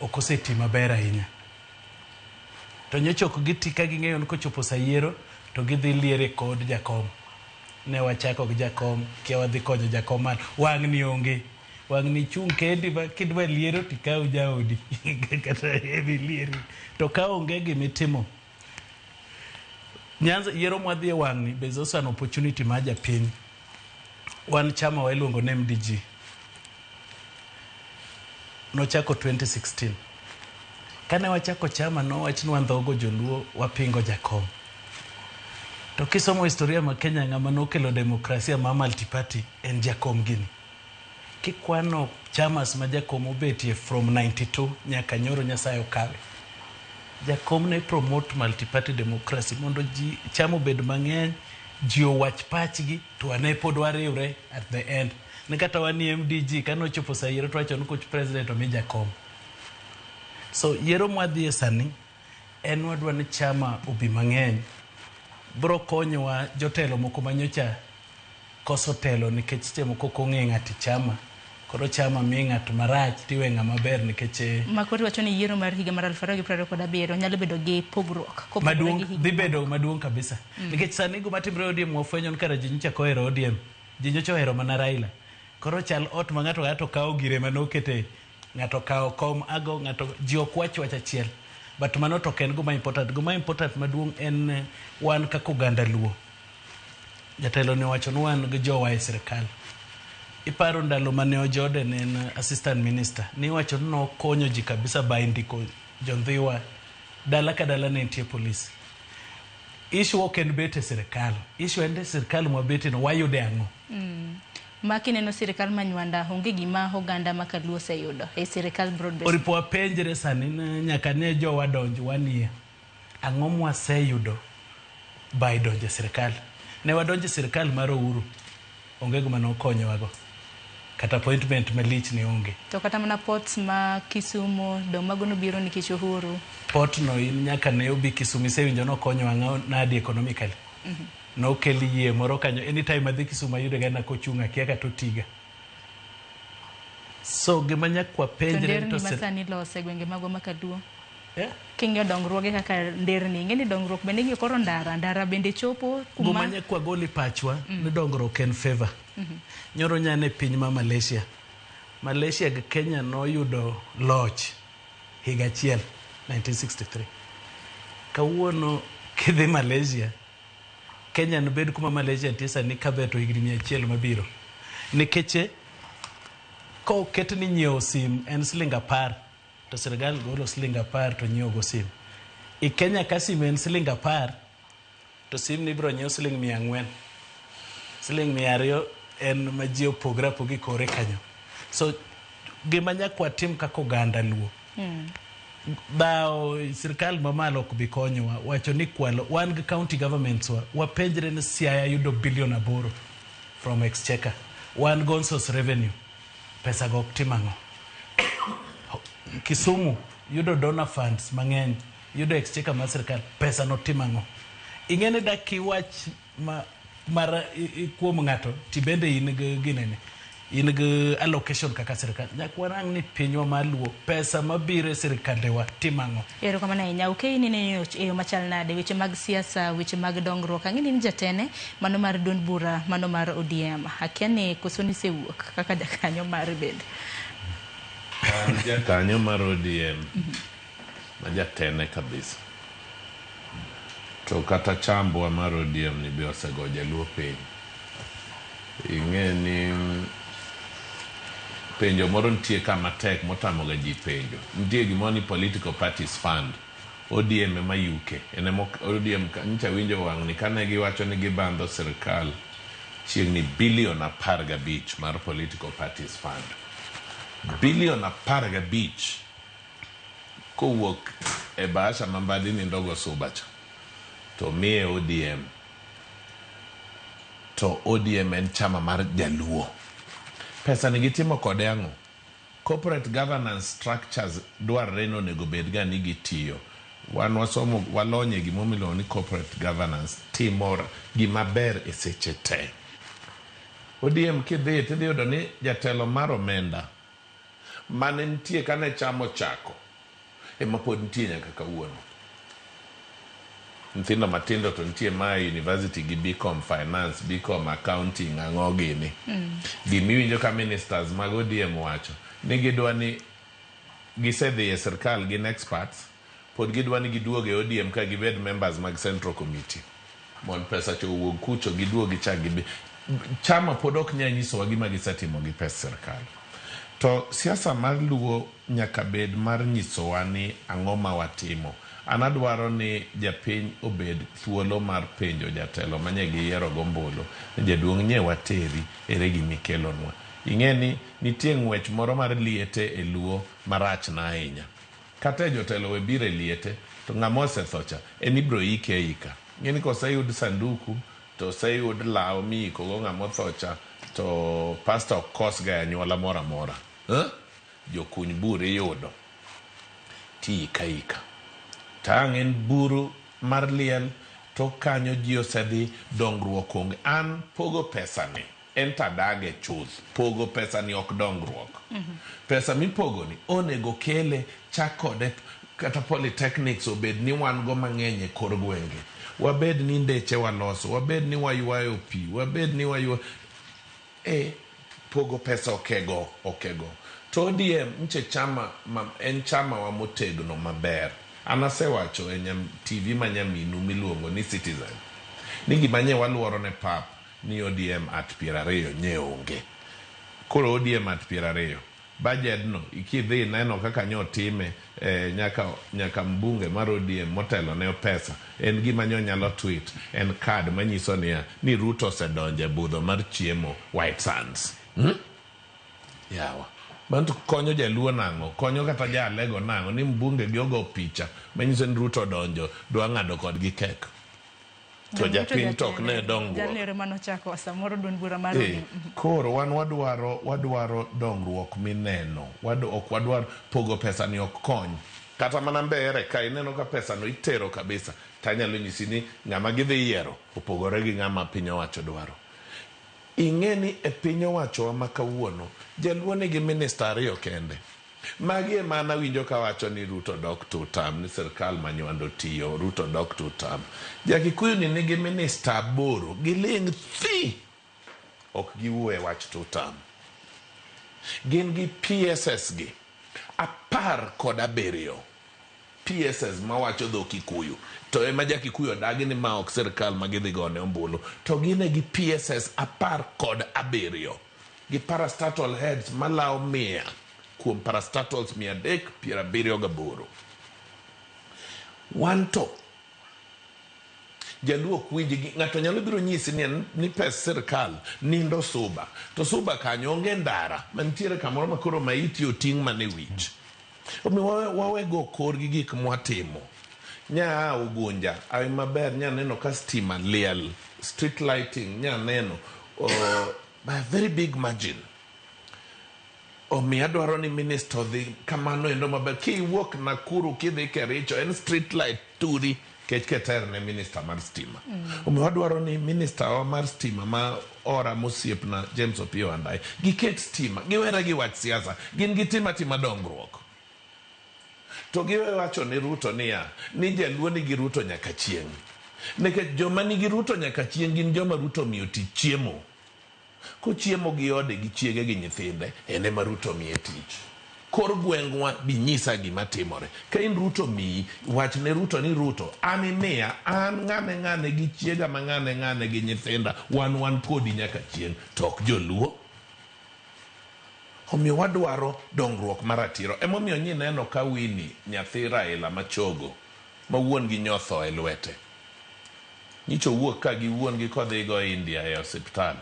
S4: ok oseti maber ahinya. To nyocha ok giti ka ging'eyo ni kochopo sa yiero to gidhi liere kod jakom. Ne wachako gi jakom, kia wadhi konyo jakom man wang'ni onge. Wang'ni chung' kendi ma kidwa liero tikaw jaodi kata idhi lieri. To ka onge gimitimo, Nyanza yiero mwadhi e wang'ni there is also an opportunity mar japiny. Wan chama wa iluongo ni MDG. Nochako 2016. Kane wachako chama nowach ni wandhogo joluo wapingo jakom. To kisomo historia ma Kenya ng'ama nokelo demokrasia ma multi-party en jakom gini. Kikwano chamas ma jakom obetie from 92 nyaka nyoro Nyasaye okawe. Jakom ne promote multi-party democracy mondo ji chama obed mang'eny, ji owach pachgi to ane pod wariwre at the end. Ni kata wan ni MDG kane ochopo sa yiero to wacho ni koch president omi jakom. So yiero mwadhiye sani en wadwa ni chama obi mang'eny bro konyowa jotelo moko manyocha koso telo nikech seche moko ok ong'e ng'ato e chama. Koro chama mi ng'at marach tiwe ng'ama ber nikech
S1: Makori wacho ni yiero mar higa mar 2027 nyalo bedo gi pogruok kopogore
S4: maduong'
S1: gi higni
S4: dhi bedo maduong' kabisa. Nikech sani gima timre ODM wafwenyo ni kara ji nyocha ok ohero ODM. Ji nyocha ohero mana Raila. Koro chal ot ma ng'ato ng'ato kawo gire manokete ng'ato kawo kom ago ng'ato ji ok wach wach achiel. But mano to ok en gima important. Gima important maduong' en wan kaka oganda luo. Jatelo ni owacho ni wan gi jowa e sirikal. Iparo ndalo mane Ojode ne en assistant minister, niwacho ni nokonyo ji kabisa by ndiko jondhiwa dala ka dala ne nitie polis. Issue ok en bet e sirikal. Issue en e sirikal mwabete no wayude ang'o?
S1: Ma kineno sirikal ma Nywanda onge gima oganda ma Kaluo oseyudo e sirikal broad based.
S4: Oripo wapenjre sani ni nyaka ne jowa donj wanie. Ang'o mwaseyudo by donjo e sirikal? Ne wadonjo e sirikal mar Uhuru, onge gima nokonyowago. Kata appointment malich ne onge.
S1: To kata mana ports ma Kisumu, dong mago nobiro nikech Uhuru.
S4: Port no in nyaka ne obi Kisumu isewinjo nokonyo ang'o nadi economically? Nokel yie moro kanyo anytime adhi Kisumu ayude ga na kochung' akia kata otiga. So gima nyaka
S1: To
S4: wapenjre
S1: nderni
S4: to
S1: ma
S4: sir-
S1: sani ilose e gwenge magwa ma Kaluo.
S4: Eh?
S1: King'iyo dongruoge kaka nderni, ing'e ni dongruok bende ing'iyo koro ndara, ndara bende chopo
S4: Gima
S1: kuma
S4: nyaka wagol e pachwa ni dongruok en favor. Nyoro nyane piny ma Malaysia. Malaysia gi Kenya noyudo loch higa achiel 1963. Kawuono kidhi Malaysia, Kenya nobed kuma Malaysia nitie sani kaber to higni 100 mabiro. Nikech koket ni nyiewo sim en siling 10 to sirikal golo siling 10 to nyiewo go sim. I Kenya ka sim en siling 10 to sim ni ibiro nyiew siling 400. Siling 200 en ma ji opogre apoga e kore kanyo. So gima nyaka watim kaka oganda Luo dhawo sirikal mamalo ok bi konyowa wacho ni kwalo wan gi county governments wa wapenjre ni Siaya yudo bilion 8 from exchequer wan go source revenue pesa go ok tim ang'o Kisumu yudo donor funds mang'eny yudo exchequer mar sirikal pesa no tim ang'o ing'e ni dak iwach ma, mar kuom ng'ato tibende in gi ginene in gi allocation kaka sirikal nyaka warang ni pinywa mar Luo pesa mabiro e sirikandewa tim ang'o
S1: Erokamano ahinya. Okey ni neno e yo machal nade weche mag siasa, weche mag dongruok. Ang'e ni in jatene mano mar duond bura mano mar ODM. Akia ni koso nisewuok kaka jakanyo mare bende.
S3: An jakanyo mar ODM ma jatene kabisa. To kata chambwa mar ODM ni be osego jaluo piny. Ing'e ni penjo moro nitie ka matek motamoga ji penjo. Nitie gimoro ni political parties fund. ODM ema yuke. En ema ODM nyocha awinjo wang' ni kane giwacho ni gibandho sirikal chiegni bilion 15 mar political parties fund. Bilion 15 kowuok e bahasha ma Mbadi nindogo Suba cha to miye ODM to ODM en chama mar jaluo. Pesa ni gitimo kode ang'o? Corporate governance structures dwarre ni onego bed ga ni gitiyo. Wan wasomo walony e gima iluongo ni corporate governance timo gima ber e seche te. ODM kidhi tidhi yudo ni jatelo mar omenda mane nitie kane chama ochako ema pod nitie nyaka kawuono. Nyithindo matindo to nitie ma e university gi BCom finance, BCom accounting, ang'o gini. Gimiwinjo ka ministers mag ODM wacho ni gidwa ni gisedhi e sirkal gin experts pod gidwa ni giduog e ODM ka gibed members mag central committee mondo pesa cha owuog kucho giduog gichak gibi chama pod ok nyal nyisowa gima gisetimo gi pes sirkal. To siasa mar Luo nyaka bed mar nyisowa ni ang'o ma watimo. An adwaro ni japiny obed thuolo mar penjo jatelo manye giyiero gombulu ni jaduong' nye wateri ere gimikelonwa. Ing'e ni nitie ng'wech moro mar liete e Luo marach na ahinya. Kata e jotelo we biro e liete to ng'ama osetho cha en ibiro ike aika. Ing'e ni koseyud sanduku to oseyud law miiko go ng'ama otho cha to pastor ok kos ga e anyuola moro amora. Jokuny bur iyudo tiika ika. To ang' en buru mar liel to kanyo ji osedhi dongruok onge. An pogo pesa ni en tadage chuth. Pogo pesa ni ok dongruok. Pesa mipogo ni onego kele chak kode kata polytechnics obed ni wan go mang'eny e kor gwenge. Wabed ni ndeche waloso, wabed ni waywayo pi, wabed ni waywa pogo pesa okego okego. To ODM nche chama ma, en chama wa motegno maber. An asewacho e TV ma nyaminu miluongo ni Citizen ni gima nye waluoro ne pap ni ODM at 20 nye onge. Koro ODM at 20 Budget no kidhi ineno kaka nyo time nyaka mbunge mar ODM motelo ne pesa en gima nyo nyalo tweet en card manyiso niya ni Ruto osedonjo e budho mar chiemo White Sands. Yawa. Mano to konyo jaluo nang'o? Konyo kata jaalego nang'o? Ni mbunge gi ogo picha manyiso ni Ruto odonjo dwa ng'ado kodgi kek. To japiny to ok ne dongruok.
S1: Jalnero manochako samoro duond bura mar ODM.
S3: Koro wan wadwaro dongruok mineno. Ok wadwar pogo pesa ni ok kony. Kata mana mbere ka ineno ka pesa no itero kabisa, tanyalo nyisi ni ng'ama gidhi yiero opogore gi ng'ama piny owacho dwaro. Ing'e ni e piny owachowa ma kawuono, jaluo nigi minista ariyo kende. Magi ema an awinjo kawacho ni Ruto dok two term, ni sirkal ma Nywando tiyo, Ruto dok two term. Jakikuyu ni nigi minista 8, giling' thi! Ok giwuo e wach two term. Gin gi PSS gi 17. PSS mawacho dho Kikuyu. To ema Jakikuyu odagi ni ma ok sirkal ma gidhi gone ombulu. To gin e gi PSS 17. Gi parastatal heads malao 100 kuom parastatals 378. Wan to jaluo ok winj gi ng'ato nyalo biro nyisi ni pes sirkal nindo Suba. To Suba kanyo onge ndara mantiere kamoro ma koro maiti oting' mana e wich. Omiyo wawego korgi gik mwatimo. Nya Ugunja, ay maber nya neno ka stima liel, street lighting nya neno by a very big margin. Omiyo adwaro ni minister odhi kamano endo maber. Kiwuok Nakuru kidhi Kericho en street light turi kech keter ne minister mar stima. Omiyo adwaro ni minister wa mar stima ma ora mosiepna James Opiyo Wandayi giket stima, giwere gi wach siasa, gin gitim atima dongruok. To giwe wacho ni Ruto niya, ni jaluo nigi Ruto nyaka chieng'. Nikech joma nigi Ruto nyaka chieng' gin joma Ruto omiyo tich chiemo. Kochiemo gi ode gi chiege gi nyithinde, en ema Ruto miye tich. Kor gweng'wa bi nyisa gima timore. Ka in Ruto miyi, wach ne Ruto ni Ruto, an imiya, an ng'ane ng'ane gi chiega ma ng'ane ng'ane gi nyithinda, wan kodi nyaka chieng', to ok joluo. Omiyo wadwaro dongruok maratiro. Emomiyo nyineno ka Winnie nyathi Raila machogo, ma wuon gi nyotho e lwete. Nyicho wuok ka gi wuon gi kodhi go India e osiptal.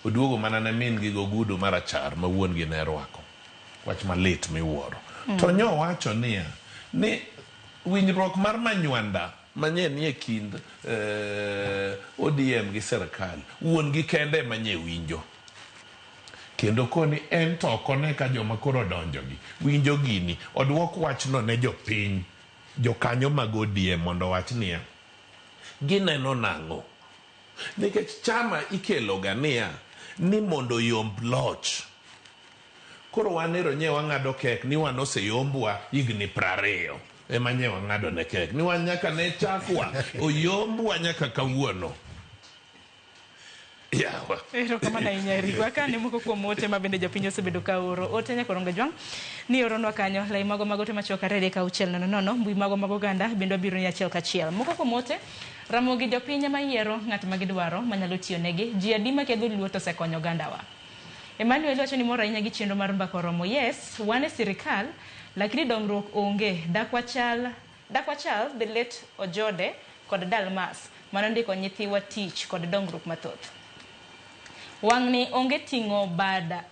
S3: Oduogo mana ne min gi gogudu marachar ma wuon gi ne rwako. Wach malit miwuoro. To nyo wacho niya, ni winjruok mar Manywanda manye nie kind ODM gi sirkal, wuon gi kende manye winjo. Kendo koni en to ok one ka joma koro donjo gi winjo gini, oduok wachno ne jopiny, jokanyo mag ODM mondo owach niya, gineno nang'o? Nikech chama ikelo ga niya, ni mondo yomb loch. Koro wan ero nye wang'ado kek ni wan oseyombwa higni 20. Ema nye wang'ado ne kek. Ni wan nyaka ne chakwa, oyombwa nyaka kawuono. Yawa.
S1: Erokamano ahinya Eric. Wakane moko kuom ote ma bende jopiny osebedo ka oro. Ote Nyakorongo Jwang' ni oronwa kanyo. Lai mago mag ote machuok 2 3 6 0 0. Mbui mago mag oganda bende wabiro ni achiel kachiel. Moko kuom ote Ramogi jopiny ema yiero ng'at ma gidwaro manyalo tiyo negi. Ji adi ma kedho luo to osekonyo ogandawa. Emmanuel wacho ni mor ahinya gi chenro mar mbaka oromo. Yes, wan e sirikal, lakini dongruok onge. Dak wachal the late Ojode kod Dalmas mano ndiko nyithiwa tich kod dongruok mathoth. Wang'ni onge ting'o bada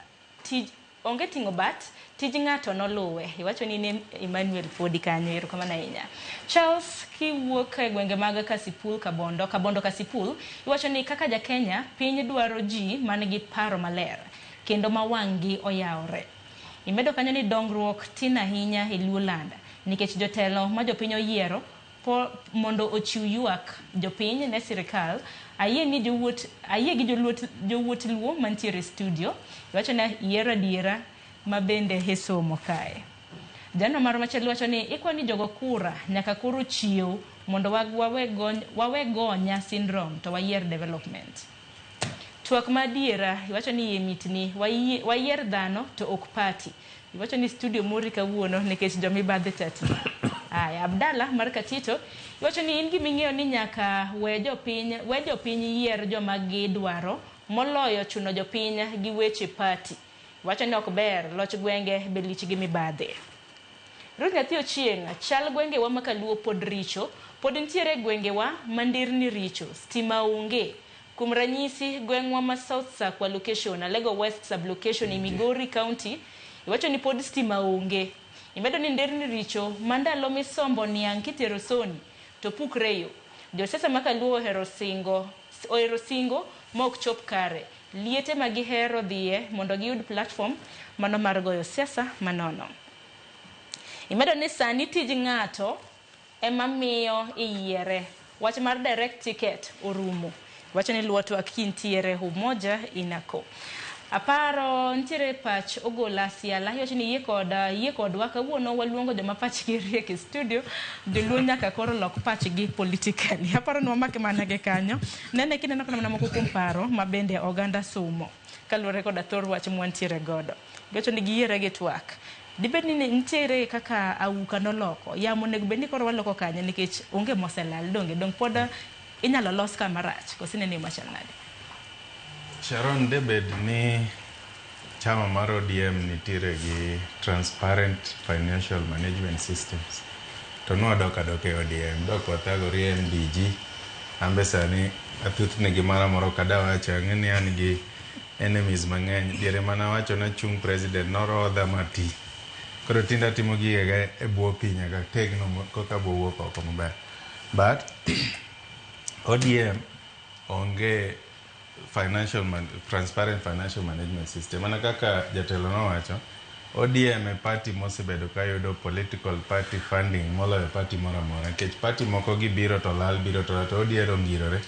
S1: tij onge ting'o bat tij ng'ato noluwe. Iwacho ni ne Emmanuel podi kanyo, erokamano ahinya. Charles kiwuok e gwenge mag Kasipul Kabondo Kasipul, iwacho ni kaka ja Kenya piny dwaro ji man gi paro maler kendo ma wang'gi oyawore. Imedo kanyo ni dongruok tin ahinya e Luoland nikech jotelo ma jopiny oyiero mondo ochiw ywak jopiny ne sirikal. Ayie ni ayie gi jowuot Luo mantiere e studio. Iwacho ni yiero adiera ma bende isomo kae. Jano maro machielo wacho ni ikwa ni jogo kura nyaka koro chiew mondo wawe gonya syndrome to wayier development. Twak ma adiera iwacho ni yie mitni wayier dhano to ok party. Iwacho ni studio mori kawuono nikech jomibadhi tetni. Aya, Abdalla mar Katito iwacho ni in giming'eyo ni nyaka we jopiny yier joma gidwaro moloyo chuno jopiny gi weche party. Wacho ni ok ber, loch gwenge be lich gi mibadhi. Ruth Nyathi Ochieng', chal gwengewa ma kaluo pod richo, pod nitiere gwengewa ma ndirni richo, stima onge. Kuom ranyisi, gweng'wa ma South Sakwa location, Alego West sub-location e Migori County, iwacho ni pod stima onge. Imedo ni nderni richo ma ndalo misombo niang' kitero soni to pukre e yo. Josiasa ma kaluo ohero singo ohero singo ma ok chop kare. Liete ma gihero dhiye mondo giyud platform mano mar goyo siasa manono. Imedo ni sani tij ng'ato ema miyo iyiere. Wach mar direct ticket orumo. Wacho ni luwo twak kintiere Umoja Inako. Aparo nitiere pach Ogola Siala iwacho ni yie koda yie kodwa kawuono waluongo joma pachgi riek e studio joluo nyaka koro lok pachgi politically. Aparo ni wamake mana gi kanyo. Nene kineno kana mana moko kuom paro ma bende oganda sumo kaluwore koda thor wach mwantiere godo. Giwacho ni giyiere gi twak. Dibed ni nitiere kaka auka noloko. Yamo onego bed ni koro waloko kanye nikech onge moselal donge dong pod inyalo los kama rach koso inene machal nade?
S2: Sharon, debed ni chama mar ODM nitiere gi transparent financial management systems. To nwadok adoka e ODM, dok wathagore e MDG. Ambe sani athuthni gimoro amora ok adawacho, ang'e ni an gi enemies mang'eny. Diere mana wacho nachung' president norodha mati. Koro tinde atimo gigega e bwo pi nyaka tegno koka abowuok oko maber. But ODM onge financial man, transparent financial management system. Mana kaka jatelo nowacho, ODM e party mosebedo kayudo political party funding moloyo party moro amora. Nikech party moko gibiro to lal, biro to lal, to ODM ongirore.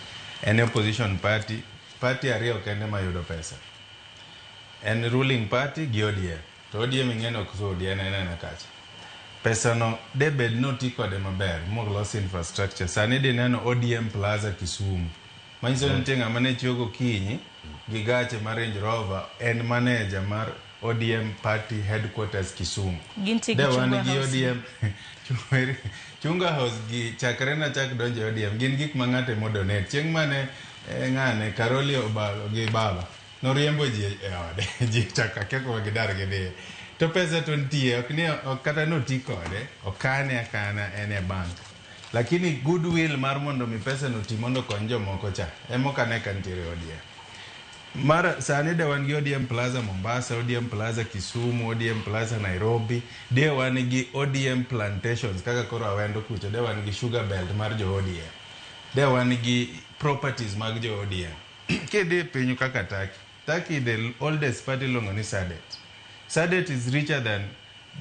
S2: En e opposition party, party ariyo kende mayudo pesa. En ruling party gi ODM. To ODM ing'e ni ok sudi, en ena kacha. Pesa no debed ni oti kode maber molos infrastructure. Sani dineno ODM Plaza Kisumu. Manyiso ni nitie ng'ama ne chiewo gokinyi gi gache mar Range Rover, en manager mar ODM party headquarters Kisumu.
S1: Gintie gi
S2: De wan
S1: Chungwa
S2: gi
S1: House.
S2: ODM Chungwa House gi chakre nachak donjo e ODM gin gik ma ng'ato ema donate. Chieng' mane ng'ane Karoli Obalo gi baba noriembo ji e ode ji chako akia kuma gidar gidhiye. To pesa to nitie ok ni ok kata noti kode okane akana en e bank. Lakini goodwill mar mondo mi pesa no ti mondo okony jomoko cha ema ok ane ka nitiere e ODM. Mar sani de wan gi ODM Plaza Mombasa, ODM Plaza Kisumu, ODM Plaza Nairobi, de wan gi ODM plantations kaka koro Awendo kucho, de wan gi sugar belt mar jo ODM. De wan gi properties mag jo ODM. Kidhi e piny kaka Turkey, Turkey the oldest party iluongo ni Saadet. Saadet is richer than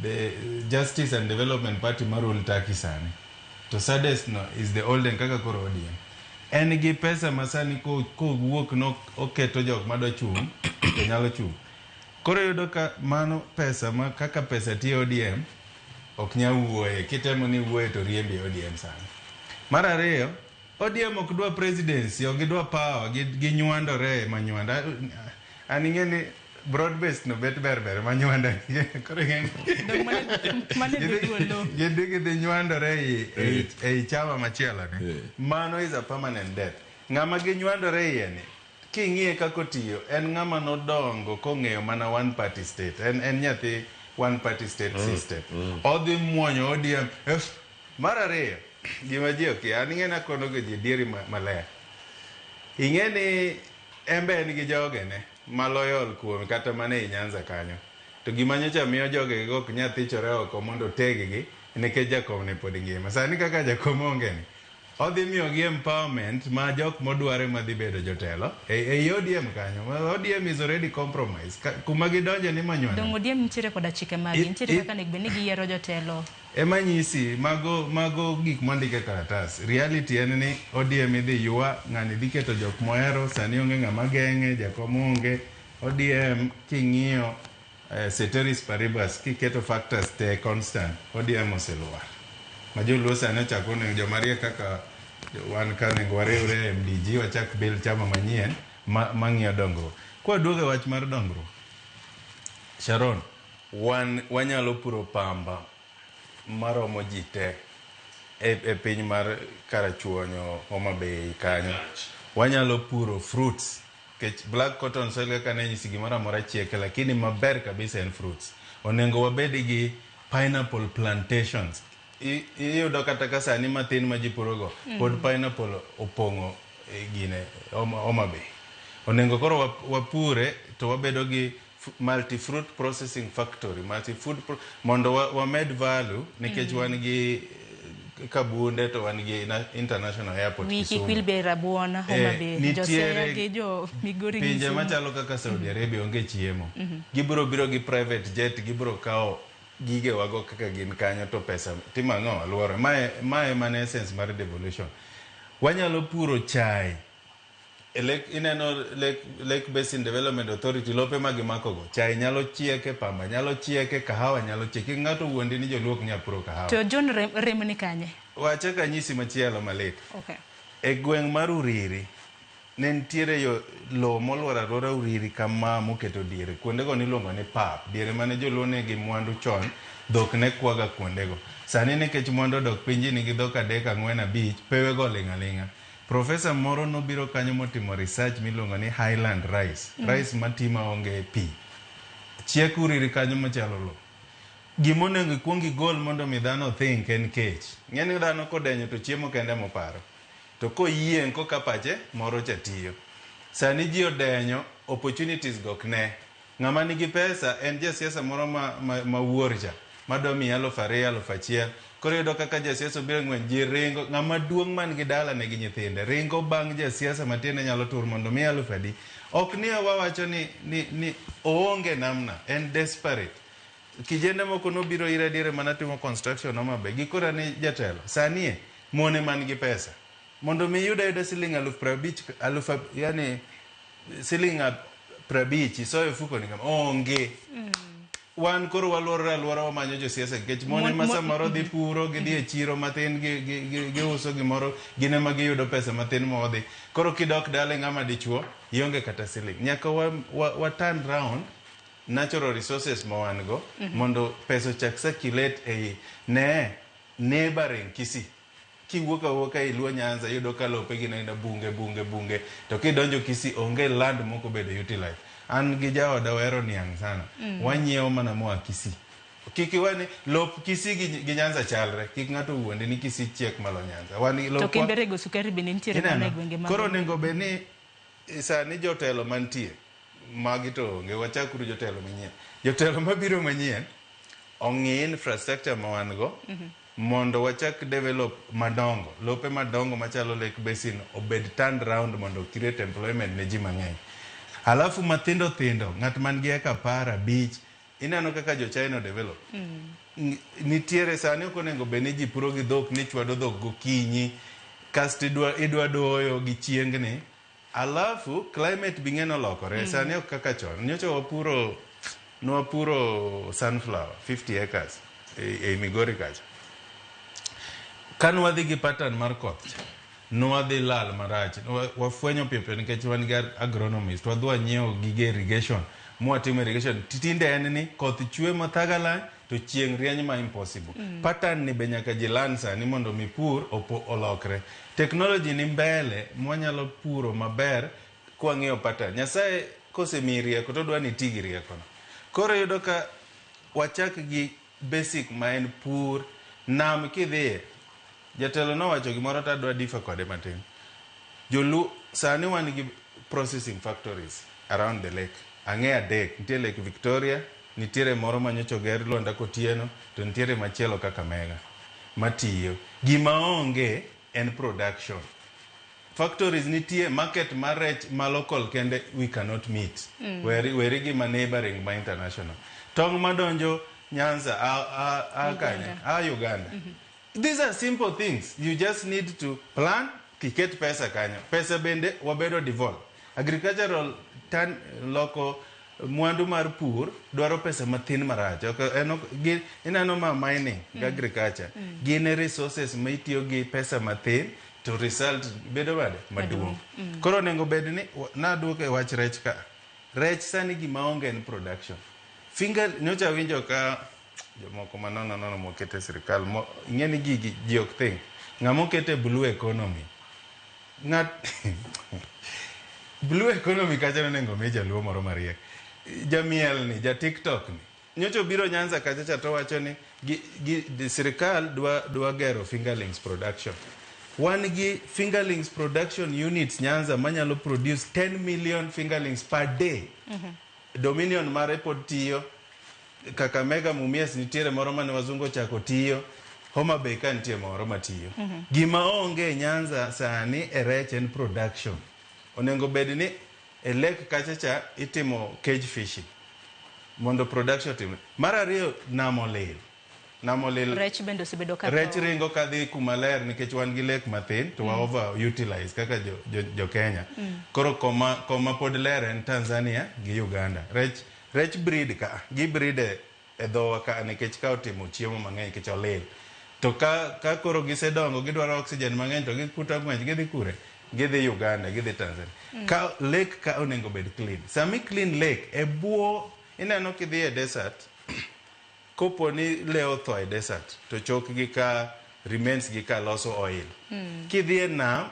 S2: the Justice and Development Party ma rule Turkey sani. To Saadet no is the olden kaka koro ODM. En gi pesa ma sani kowuok no oketo jok madwa chung' to nyalo chung'. Koro iyudo ka mano pesa ma kaka pesa tiyo ODM ok nyal wuoye. Kitemo ni wuoye to riembi e ODM sani. Mar ariyo, ODM ok dwa presidency, ok gidwa power, ginywandore manywanda. An ing'e ni broad based no bet ber ber manywanda. Koro ing'e
S1: Mane dhi golo.
S2: gidhi gidhi nywandore ei chama machielo ni. Mano is a permanent death. Ng'ama ginywandore iye ni, king'iye kaka otiyo, en ng'ama nodongo kong'eyo mana one party state. En nyathi one party state system. Odhi muonyo ODM. Mar ariyo, gima ji okia, an ing'e ni akono ga ji dieri maler. Ing'e ni en be en gi jogene ma loyal kuome kata mana ei Nyanza kanyo. To gima nyocha miyo jogego ok nyal thichore oko mondo oteg-gi nikech jakom ne pod ngima. Sani kaka jakom onge ni, odhi miyogi empowerment ma jok modware madhi bedo jotelo ei ODM kanyo. ODM is already compromised. Kuma gidonje ni manywanda.
S1: Dong ODM nitiere koda chike magi, nitiere kaka onego bed ni giyiero jotelo.
S2: Ema nyisi, mago gik mondik e karatas. Reality en ni ODM idhi ywa, ng'ani dhi keto jok mohero, sani onge ng'ama geng'e, jakom onge. ODM king'iyo ceteris paribus, kiketo factors te constant, ODM oselwar. Ma joluo sani ochako onego joma riek kaka wan ka onego wariwre e MDG, wachak build chama manyien mang'iyo dongruok. Kwaduogo e wach mar dongruok, Sharon, wan wanyalo puro pamba maromo ji te e piny mar Karachuonyo, Homa Bay kanyo. Wanyalo puro fruits Nikech black cotton soil kaka ne nyisi gimoro amora chieke, lakini maber kabisa en fruits. Onego wabed gi pineapple plantations. Iyudo kata ka sani mathin ma ji purogo, pod pineapple opong'o gine Homa Bay. Onego koro wapure to wabedo gi multi fruit processing factory, multi food mondo wamed value nikech wan gi Kabunde to wan gi international airport
S1: Wi kik
S2: Kisumu.
S1: wil be rabuon Homa Bay.
S2: Nitiere
S1: Josiaya gi jo Migori gi
S2: pinje
S1: Kisumu.
S2: machalo kaka Saudi Arabia onge chiemo. Gibiro biro gi private jet, gibiro kawo gigewago kaka gin kanyo to pesa timo ang'o aluora. Mae mana essence mar devolution. Wanyalo puro chai. E Lake, ineno Lake Basin Development Authority lope ma gimakogo. Chai nyalo chieke, pamba nyalo chieke, kahawa nyalo chieke. Kik ng'ato wuondi ni joluo ok nyal puro kahawa.
S1: To John rem ni kanye?
S2: Wachak anyisi machielo malit.
S1: Okay.
S2: E gweng' mar Uriri, ne nitiere yo lowo moluoro aluora Uriri kama moketo diere. Kuondego niluongo ni pap. Diere mane joluo nigi mwandu chon, dhok ne kwaga kuondego. Sani nikech mwandu odok piny, ji nigi dhok 3, 4, 5, pewego oling' aling'a. Profesa moro nobiro kanyo motimo research miluongo ni Highland rice. Rice mati maonge pi. Chiek Uriri kanyo machalo lowo. Gima onego ikuong igol mondo mi dhano think en kech. Ng'eni dhano kodenyo to chiemo kende moparo. To koyieng' koka pache moro cha tiyo. Sani ji odenyo, opportunities go ok ne. Ng'ama nigi pesa en jasiasa moro ma wuor cha, madwa miyi 2000, 1000. Koro iyudo kaka jasiasa obiro e ng'wech, ji ringo. Ng'ama duong' man gi dalane gi nyithinde ringo bang' jasiasa matiende nyalo tur mondo miye 1000 adi. Ok ni wawacho ni oonge namna, en desperate. Kijende moko nobiro ira diere mana timo construction Homa Bay. Gikora ni jatelo, sani e, mone man gi pesa. Mondo mi iyud ayuda siling 50,000, yani siling 50 isoyo e ofuko ni kama, onge. Wan koro waluorore aluora wamanyo josiasa nikech mon ema samoro dhi puro, gidhi e chiro mathin, giuso gimoro, gin ema giyudo pesa mathin modhi. Koro kidok dala ng'ama dichuo, ionge kata siling. Nyaka wa turn round natural resources ma wan go mondo pesa ochak circulate ei ne neighboring Kisii. Kiwuok awuoka e Luo Nyanza iyudo ka lope gin aina bunge bunge bunge, to kidonjo Kisii onge land moko bedo utilized. An gi jaoda wahero niang' sana. Wanyiewo mana moa Kisii. Kik iwe ni lop Kisii gi Nyanza chalre. Kik ng'ato wuondi ni Kisii chiek malo Nyanza. Wan gi
S1: To
S2: lopwa
S1: kembe rego sukari bende nitiere mana e gwenge mag
S2: Koro onego bed ni sani jotelo mantie magi to onge, wachakuru jotelo manyien. Jotelo mabiro manyien ong'i infrastructure ma wan go mondo wachak develop madongo, lope madongo machalo Lake Basin obed turned round mondo create employment ne ji mang'eny. Alafu mathindo thindo, ng'at man gi eka 10, 5, ineno kaka jo China develop. Nitiere sani ok onego bed ni ji puro gi dhok ni chwado dhok gokinyi, kasto idwa doyo gi chiengni. Alafu climate bi ng'e nolokore, sani ok kaka chon. Nyocha nwapuro sunflower 50 acres e Migori kacha. Ka nwadhi gi pattern mar koth cha, nwadhi lal marach. Wafwenyo piyo piyo nikech wan gi agronomist, wadhi wanyiewo gige irrigation, mwatimo irrigation. Tinde en ni koth chwe mathagala to chieng' rieny ma impossible. Pattern ni be nyaka ji learn sani mondo mi pur olokre. Technology ni mbele mwanyalo puro maber kwang'iyo pattern. Nyasaye kosemiyi rieko to odwa ni iti gi riekono. Koro iyudo ka wachak gi basic ma en pur. Nam kidhiye, jatelo nowacho gimoro to adwa differ kode matin. Joluo sani wan gi processing factories around the lake. Ang'e 3, nitie Lake Victoria, nitiere moro manyocha oger Lwanda Kotieno, to nitiere machielo Kakamega matiyo. Gima onge en production. Factories nitie, market mar rech ma local kende we cannot meet. Weri gi ma neighboring ma international. Tong' madonjo Nyanza a kanye? A Uganda. These are simple things. You just need to plan, kiket pesa kanyo. Pesa bende wabedo devolved. Agricultural turn loko mwandu mar pur dwaro pesa mathin marach. Ok, en ok, gi, ineno ma mining gi agriculture. Gin e resources ma itiyo gi pesa mathin to result bedo bade maduong'. Koro onego bed ni naduoke wach rech ka. Rech sani gima onge en production. Finger nyocha winjo ka jomoko manono nono mokete sirikal ing'e ni gigi ji ok think. Ng'ama okete blue economy. Ng'at Blue economy kacha nonego mi jaluo moro mariek. Jamiel ni, ja TikTok ni. Nyocha obiro Nyanza kacha cha to wacho ni gi sirikal dwa gero fingerlings production. Wan gi fingerlings production units Nyanza manyalo produce 10 million fingerlings per day. Dominion mare pod tiyo. Kakamega Mumias nitiere moro mane wazungu ochako tiyo. Homa Bay ka nitie moro matiyo. Gima onge Nyanza sani e rech en production. Onego bed ni e lake kacha cha itimo cage fishing mondo production otimre. Mar ariyo, nam olil. Nam olil.
S1: Rech bende osebedo ka
S2: rech ringo kadhi kuma ler nikech wan gi lake mathin to wa over utilize kaka jo Kenya. Koro koma pod ler en Tanzania gi Uganda. Rech breed ka, gi breed e dhowa ka nikech ka otimo chiemo mang'eny nikech olil. To ka koro gisedongo gidwaro oxygen mang'eny to gikuto ng'wech gidhi kure? Gidhi Uganda, gidhi Tanzania. Ka lake ka onego bed clean. Sami clean lake e buo ineno kidhi e desert, kopo ni le otho e desert to chokgi ka remains gi ka loso oil. Kidhi e nam,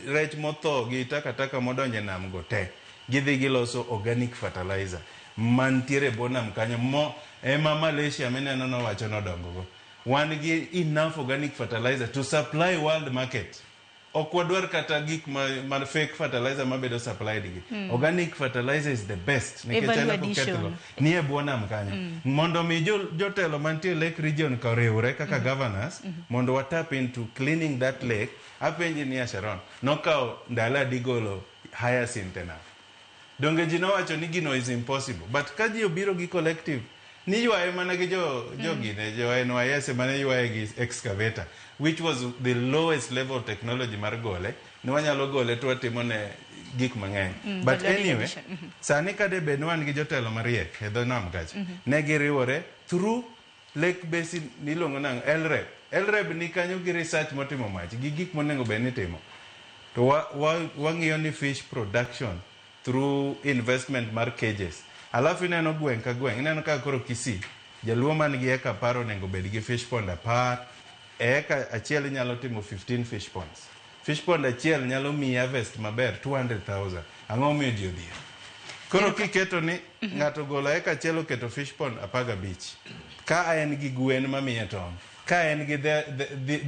S2: rech motho gi takataka modonjo e nam go te, gidhi giloso organic fertilizer mantiere e bwo nam kanyo mo ema Malaysia mineno nowacho nodongo go. Wan gi enough organic fertilizer to supply world market. Ok wadwar kata gik ma fake fertilizer mabedo supplied gi. Organic fertilizer is the best. Nikech en ok okethgo. Ni e bwo nam kanyo. Mondo mi jotelo mantie Lake Region ka oriwre kaka governors, mondo wa tap into cleaning that lake. Apenji niya Sharon, nokawo ndalo adi golo hyacinth enough? Donge ji nowacho ni gino is impossible. But ka ji obiro gi collective, ni ywaye mana gi jo gine, jo NYS mane ywaye gi excavator, which was the lowest level of technology mar gole. Ne wanyalo gole to watimo ne gik mang'eny. But anyway, sani kade bed ni wan gi jotelo mariek e dho nam kacha, ne giriwore through Lake Basin miluongo nang'o? LREB. LREB ni kanyo gi research motimo mach gi gik monego bed ni timo. To wang'iyo ni fish production through investment mar cages. Alafu ineno gweng' ka gweng', ineno kaka koro Kisii, jaluo man gi eka 10 onego bed gi fish pond 10. E eka achiel inyalo timo 15 fish ponds. Fish pond achiel nyalo miyi harvest maber 200,000. Ang'o momiyo ji odhier? Koro kiketo ni ng'ato ogolo eka achiel oketo fish pond 15. Ka en gi gwen mamiye tong', ka en gi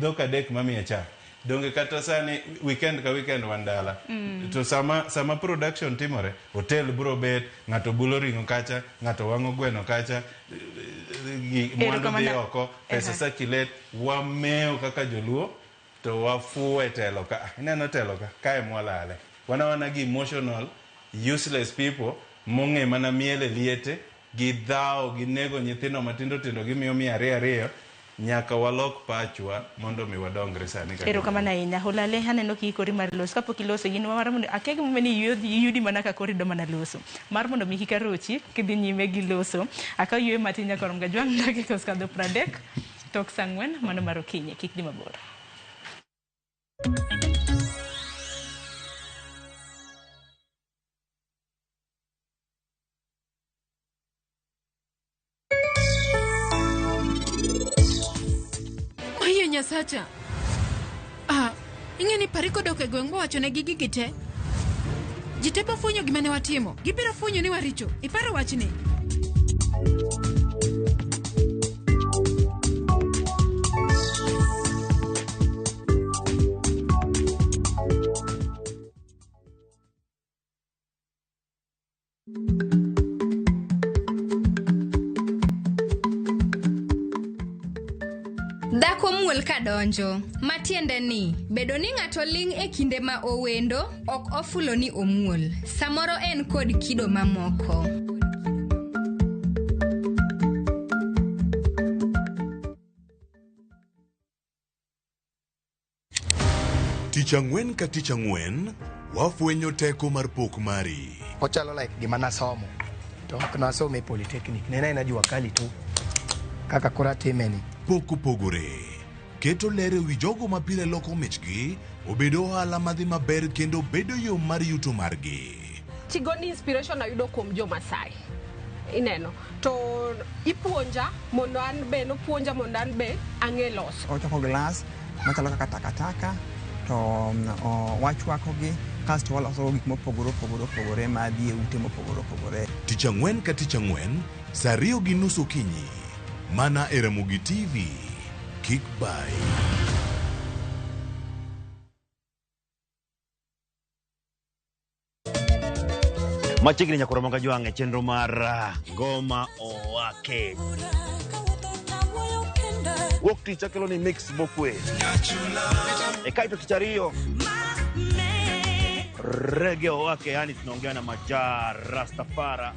S2: dhok 3 mamiye chak, donge kata sani weekend ka weekend wan dala. To sama production timore, hotel bro bet, ng'ato bulo ring'o kacha, ng'ato wang'o gweno kacha, mwandu dhi oko, pesa circulate, wameo kaka joluo to wafuo e telo ka. Ineno telo ka, kae mwalale. Wana gi emotional, useless people, mong'e mana miele liete, gi dhao, gi nego nyithindo matindo tindo, gimiyo 200 nyaka walok pachwa mondo mi wadongre sani kaka.
S1: Erokamano ahinya. Olale aneno kiikori mar loso. Kapok iloso gin mar mondo akia gimomiyo ni iyudi mana ka koro idwa mana loso. Mar mondo mi kik arochi kidhi nyime gi loso. Akaw yweyo matin nyaka orom gajwang' dakika osekadho 30 tok saa 4 mano mar okinyi. Kik dhi mabor.
S9: Nyasacha. Ing'e ni Pariko dok e gweng' mowacho ne gi gigi te. Ji te bofwenyo gima ne watimo. Gibiro fwenyo ni waricho. Iparo wachni?
S13: Dhako muol ka donjo, matiende ni bedo ni ng'ato ling' e kinde ma owendo ok ofulo ni omuol. Samoro en kod kido mamoko.
S15: Tich ang'wen ka tich ang'wen, wafwenyo teko mar pok mari.
S16: Ochalo like gima nasomo, to ok nasomo e polytechnic, ne en jua kali tu kaka koro atime ni.
S15: Pok opogore. Keto ler e wi jogo ma pile loko michgi, obedo ohala madhi maber kendo bedo yo mar yuto margi.
S17: Tigoni inspiration ayudo kuom jo Masai. Ineno, to ipuonja mondo an be, nopuonja mondo an be ang'e loso.
S18: Ochoko glass machalo kaka takataka to wachwakogi Kasto waloso gik mopogore opogore opogore madhi e ute mopogore opogore.
S15: Tich ang'wen ka tich ang'wen, saa 2:30 okinyi. Mana e Ramogi TV. Kik bayi.
S19: Machiegni nyakoro moga jwang' e chenro mar Ngoma Owake. Wuok tich akelo ni mix mokwe. E kaito tich ariyo rege owake, yani tunaongea na Maja Rastafara.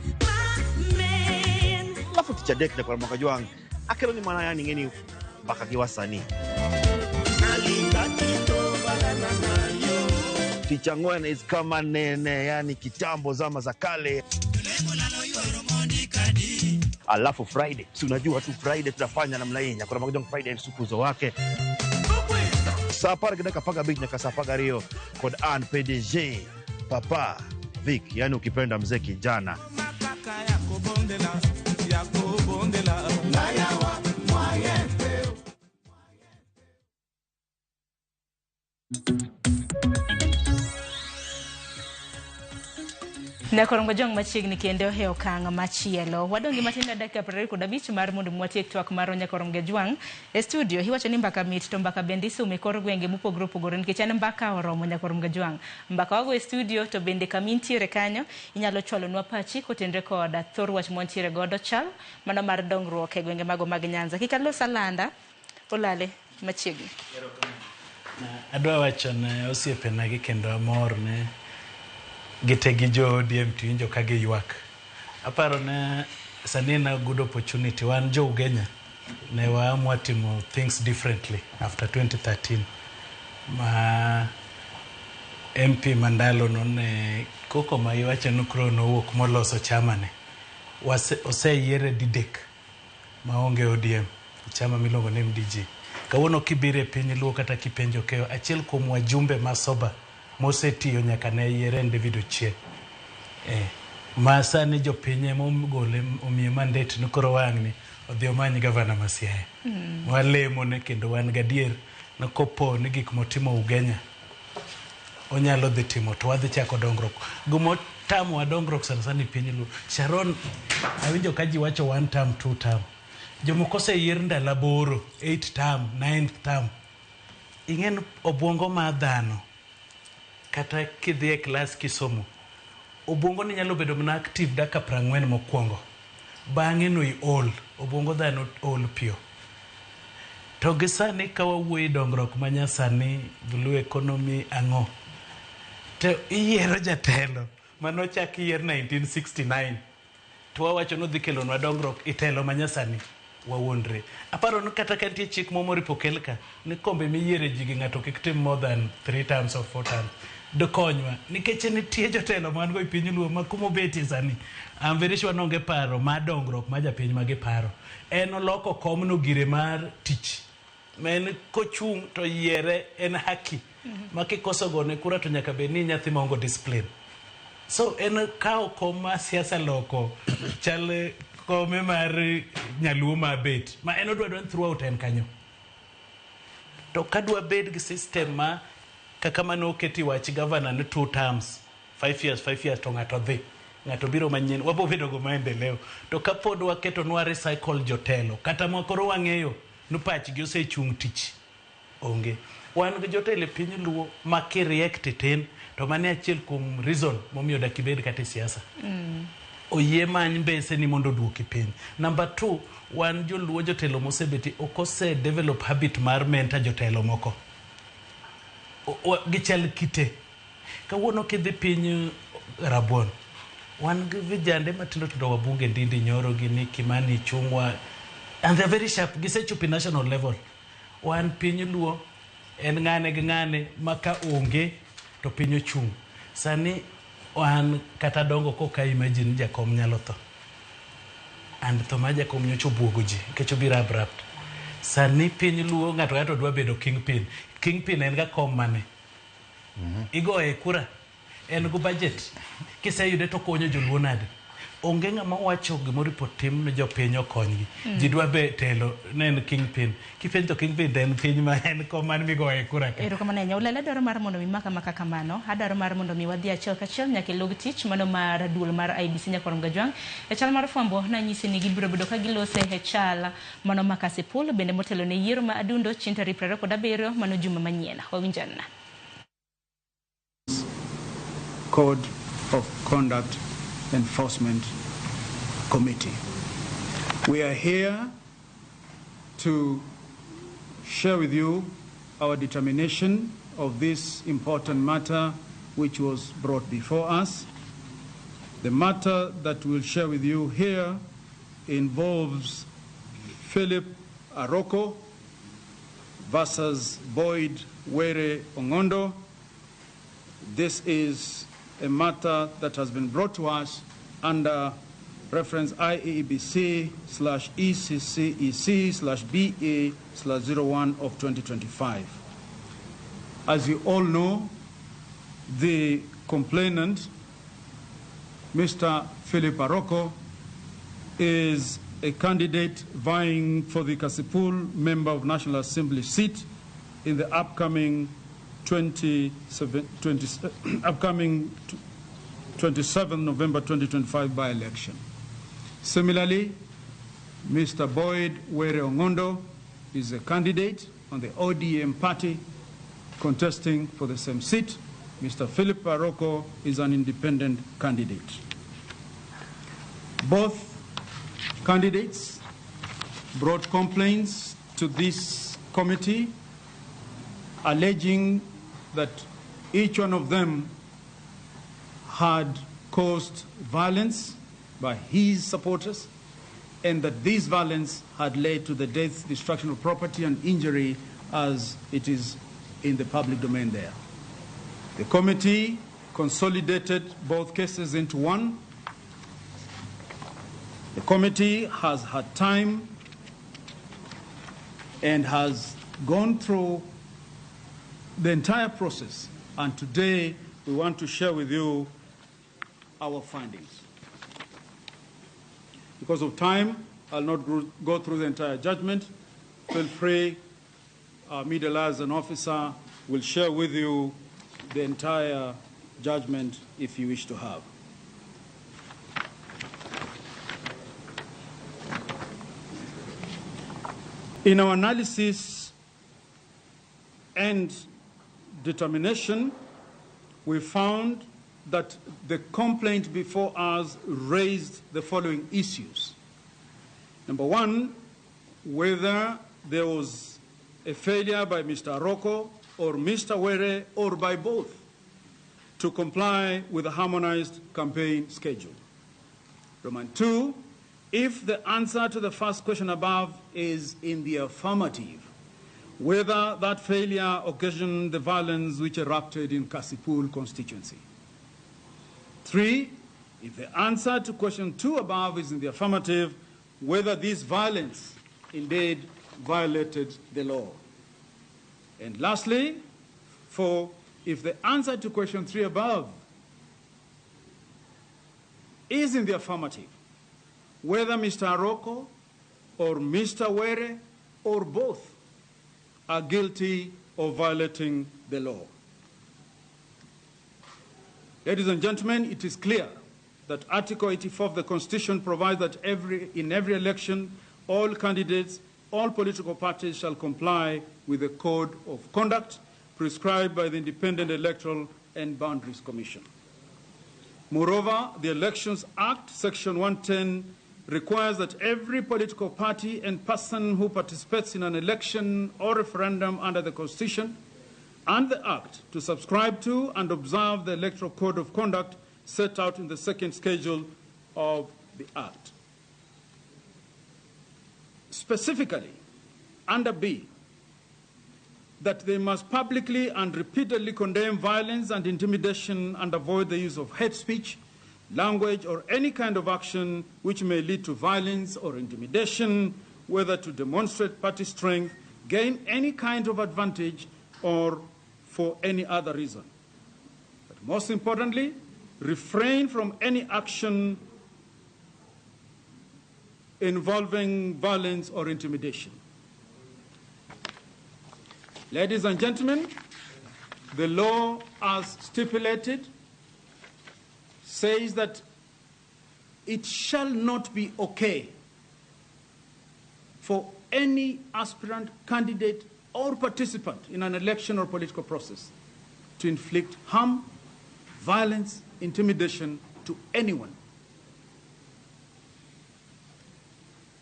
S19: Alafu tich adek nyakoro moga jwang' akelo ni mana yani ng'eni mbaka gi wasanii. Tich ang'wen is kama nene, yani kitambo zama za kale. Alafu Friday, si unajua tu Friday tutafanya namna hii. Nyakoro moga jwang' Friday sukuzo wake. Saa 10:15 nyaka saa 12 kod an PDG Papa Vic, yani ukipenda mzee kijana.
S1: Nyakorongo jong machiegni kendo e okang' machielo. Wadong' gi matin e dakika 25 mar mondo mwatiek twak marwa Nyakorongo Jwang'. E studio iwacho ni mbaka mit to mbaka bende isumo e kor gwenge mopogore opogore nikech en mbaka oromo Nyakorongo Jwang'. Mbaka wago e studio to bende kama intiere kanyo inyalo chwalonwa pachi kotenre kod thor wach mwantiere godo chal mano mar dongruok e gwenge mago mag Nyanza. Kik alos alanda, olale machiegni.
S4: Adwa wacho ne osiepena gi kendo amor ne gite gi jo ODM to iwinjo ka giywak. Aparo ne sani en a good opportunity wan jo Ugenya ne waamua timo things differently after 2013 ma MP mandalo no ne koko ma iwacho ni koro nowuok moloso chama ne oseyiere didek maonge ODM chama miluongo ni MDG. Kawuono kibiro e piny Luo kata kipenjo keyo achiel kuom wajumbe ma soba mosetiyo nyaka ne yiere en David Ochieng. Ma sani jopiny ema ogole omiye mandate ni koro wang'ni odhi omany gavana ma Siaya. Walemo ne kendo wan gadier ni kopo ni gik motimo Ugenya onyalo dhi timo to wadhi chako dongruok. Gimotamowa dongruok sana sana e piny Luo. Sharon, awinjo ka ji wacho 1 term, 2 term. Jomoko oseyier ndalo 8, 8 term, 9 term. Ing'e ni obwongo mar dhano kata kidhi e klas kisomo, obwongo ni nyalo bedo mana active dakika 40 mokwongo. Bang'e no iol, obwongo dhano ol piyo. To gi sani ka wawuoyo e dongruok ma nyasani, blue economy ang'o, to iyiero jatelo manochak yier 1969 to wawacho ni odhi kelonwa dongruok e telo ma nyasani wawuondre. Aparo ni kata ka nitie chik moro moripo kel ka ni kombe miyiere ji gi ng'ato kik tim more than 3 terms or 4 terms. Dokonywa nikech nitie jotelo man go e piny Luo ma kumobetie sani I'm very sure nonge paro mar dongruok ma japiny ma giparo. En oloko komno gire mar tich. Ma en kochung' to yiere en haki. Ma kikoso gone kura to nyaka bed ni nyathi maonge discipline. So en kawo kom ma siasa loko chal kome mar nyaluo ma bet. Ma en odwa dwa throughout en kanyo. To kadwa bed gi system ma kaka mane oketi wach governor ni 2 terms, 5 years, 5 years to ng'ato dhi. Ng'ato biro manyien, wabo bedo go maendeleo. To kapod waketo nwa recycle jotelo, kata ma koro wang'eyo ni pachgi osechung' tich, onge. Wan gi jotelo e piny Luo ma kireact tin, to mano e achiel kuom reason momiyo dak ibed kata e siasa. Oyie many mbese ni mondo oduoki piny. Number 2, wan joluo jotelo mosebeti ok ose develop habit mar mentor jotelo moko. Gichal kite. Kawuono kidhi piny Rabuon, wan gi vijande matindo tindo wabunge Ndindi Nyoro gi Kimani Ichung'wa, and they are very sharp, gisechopo national level. Wan piny Luo en ng'ane gi ng'ane ma ka onge to piny ochung'. Sani wan kata dongo koka imagine jakom nyalo tho. And tho mar jakom nyocha obuogo ji nikech obiro abrupt. Sani piny Luo ng'ato ng'ato dwa bedo kingpin. Kingpin en ga kom mane? Igoye kura. En go budget. Kiseyude to konyo joluo nade? Onge ng'ama wacho gimoro ipo tim ne jopiny okonygi. Ji dwa be telo ne en kingpin. Kipenjo to kingpin to en piny ma en kom man migoye kura ka.
S1: Erokamano ahinya. Ulala adwaro mar mondo mi maka maka kamano. Adwaro mar mondo mi wadhi achiel kachiel nyaka e log tich mano mar duol mar IEBC Nyakorom Gajwang'. E chal mar fwambo nanyisi ni gibiro bedo ka gilose e chal mano ma Kasipul bende motelo ne yiero ma Adundo chieng' tarik 27 mano juma manyien. Wawinjana.
S20: Code of Conduct Enforcement Committee. We are here to share with you our determination of this important matter which was brought before us. The matter that we'll share with you here involves Philip Aroko versus Boyd Were Ongondo. This is a matter that has been brought to us under reference IEBC/ECCEC/BA/01 of 2025. As you all know, the complainant, Mr. Philip Aroko, is a candidate vying for the Kasipul Member of National Assembly seat in the upcoming 27 November 2025 by-election. Similarly, Mr. Boyd Were Ongondo is a candidate on the ODM party contesting for the same seat. Mr. Philip Aroko is an independent candidate. Both candidates brought complaints to this committee alleging that each one of them had caused violence by his supporters and that this violence had led to the death, destruction of property and injury as it is in the public domain there. The committee consolidated both cases into one. The committee has had time and has gone through the entire process, and today we want to share with you our findings. Because of time, I'll not go through the entire judgment. Feel free, our media liaison officer will share with you the entire judgment if you wish to have. In our analysis and determination, we found that the complaint before us raised the following issues. Number one, whether there was a failure by Mr. Aroko or Mr. Were or by both to comply with the harmonized campaign schedule. Roman 2, if the answer to the first question above is in the affirmative, whether that failure occasioned the violence which erupted in Kasipul constituency. 3, if the answer to question 2 above is in the affirmative, whether this violence indeed violated the law. And lastly, 4, if the answer to question 3 above is in the affirmative, whether Mr. Aroko or Mr. Were or both are guilty of violating the law. Ladies and gentlemen, it is clear that Article 84 of the Constitution provides that in every election, all candidates, all political parties shall comply with the code of conduct prescribed by the Independent Electoral and Boundaries Commission. Moreover, the Elections Act, Section 110, requires that every political party and person who participates in an election or referendum under the Constitution and the Act to subscribe to and observe the Electoral Code of Conduct set out in the second schedule of the Act. Specifically, under B, that they must publicly and repeatedly condemn violence and intimidation and avoid the use of hate speech, language, or any kind of action which may lead to violence or intimidation, whether to demonstrate party strength, gain any kind of advantage, or for any other reason. But most importantly, refrain from any action involving violence or intimidation. Ladies and gentlemen, the law as stipulated says that it shall not be okay for any aspirant, candidate, or participant in an election or political process to inflict harm, violence, intimidation to anyone.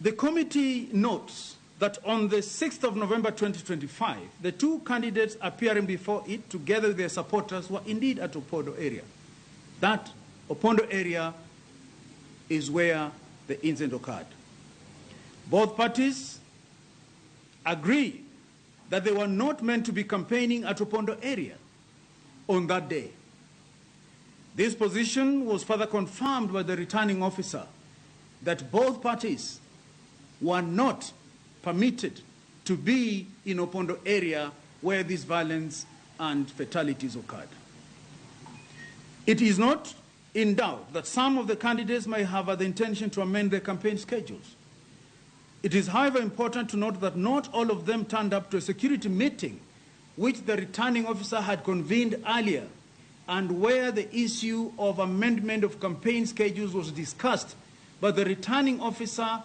S20: The committee notes that on the 6th of November 2025, the two candidates appearing before it together with their supporters were indeed at Opondo area. That Opondo area is where the incident occurred. Both parties agree that they were not meant to be campaigning at Opondo area on that day. This position was further confirmed by the returning officer that both parties were not permitted to be in Opondo area where this violence and fatalities occurred. It is not in doubt that some of the candidates may have had the intention to amend their campaign schedules. It is, however, important to note that not all of them turned up to a security meeting which the returning officer had convened earlier and where the issue of amendment of campaign schedules was discussed, but the returning officer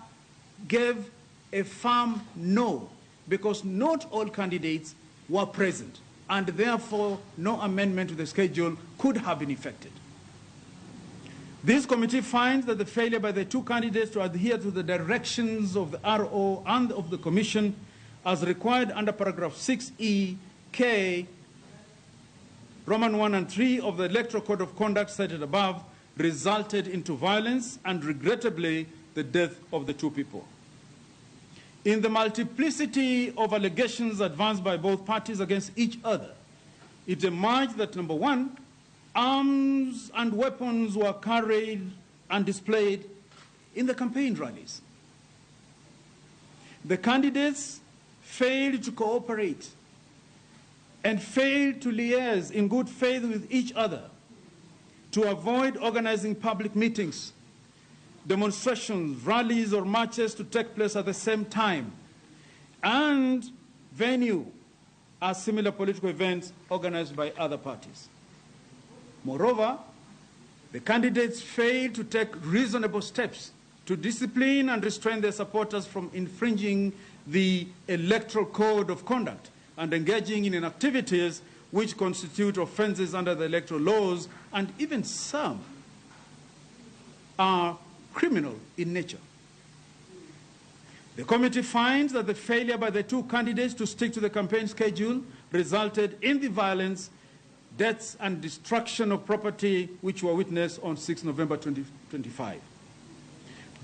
S20: gave a firm no, because not all candidates were present, and therefore no amendment to the schedule could have been effected. This committee finds that the failure by the two candidates to adhere to the directions of the RO and of the Commission as required under paragraph 6E, K, Roman 1 and 3 of the Electoral Code of Conduct cited above resulted into violence and, regrettably, the death of the two people. In the multiplicity of allegations advanced by both parties against each other, it emerged that, number one, arms and weapons were carried and displayed in the campaign rallies. The candidates failed to cooperate and failed to liaise in good faith with each other to avoid organizing public meetings, demonstrations, rallies, or marches to take place at the same time and venue as similar political events organized by other parties. Moreover, the candidates failed to take reasonable steps to discipline and restrain their supporters from infringing the Electoral Code of Conduct and engaging in activities which constitute offenses under the electoral laws, and even some are criminal in nature. The committee finds that the failure by the two candidates to stick to the campaign schedule resulted in the violence, deaths, and destruction of property which were witnessed on 6 November 2025.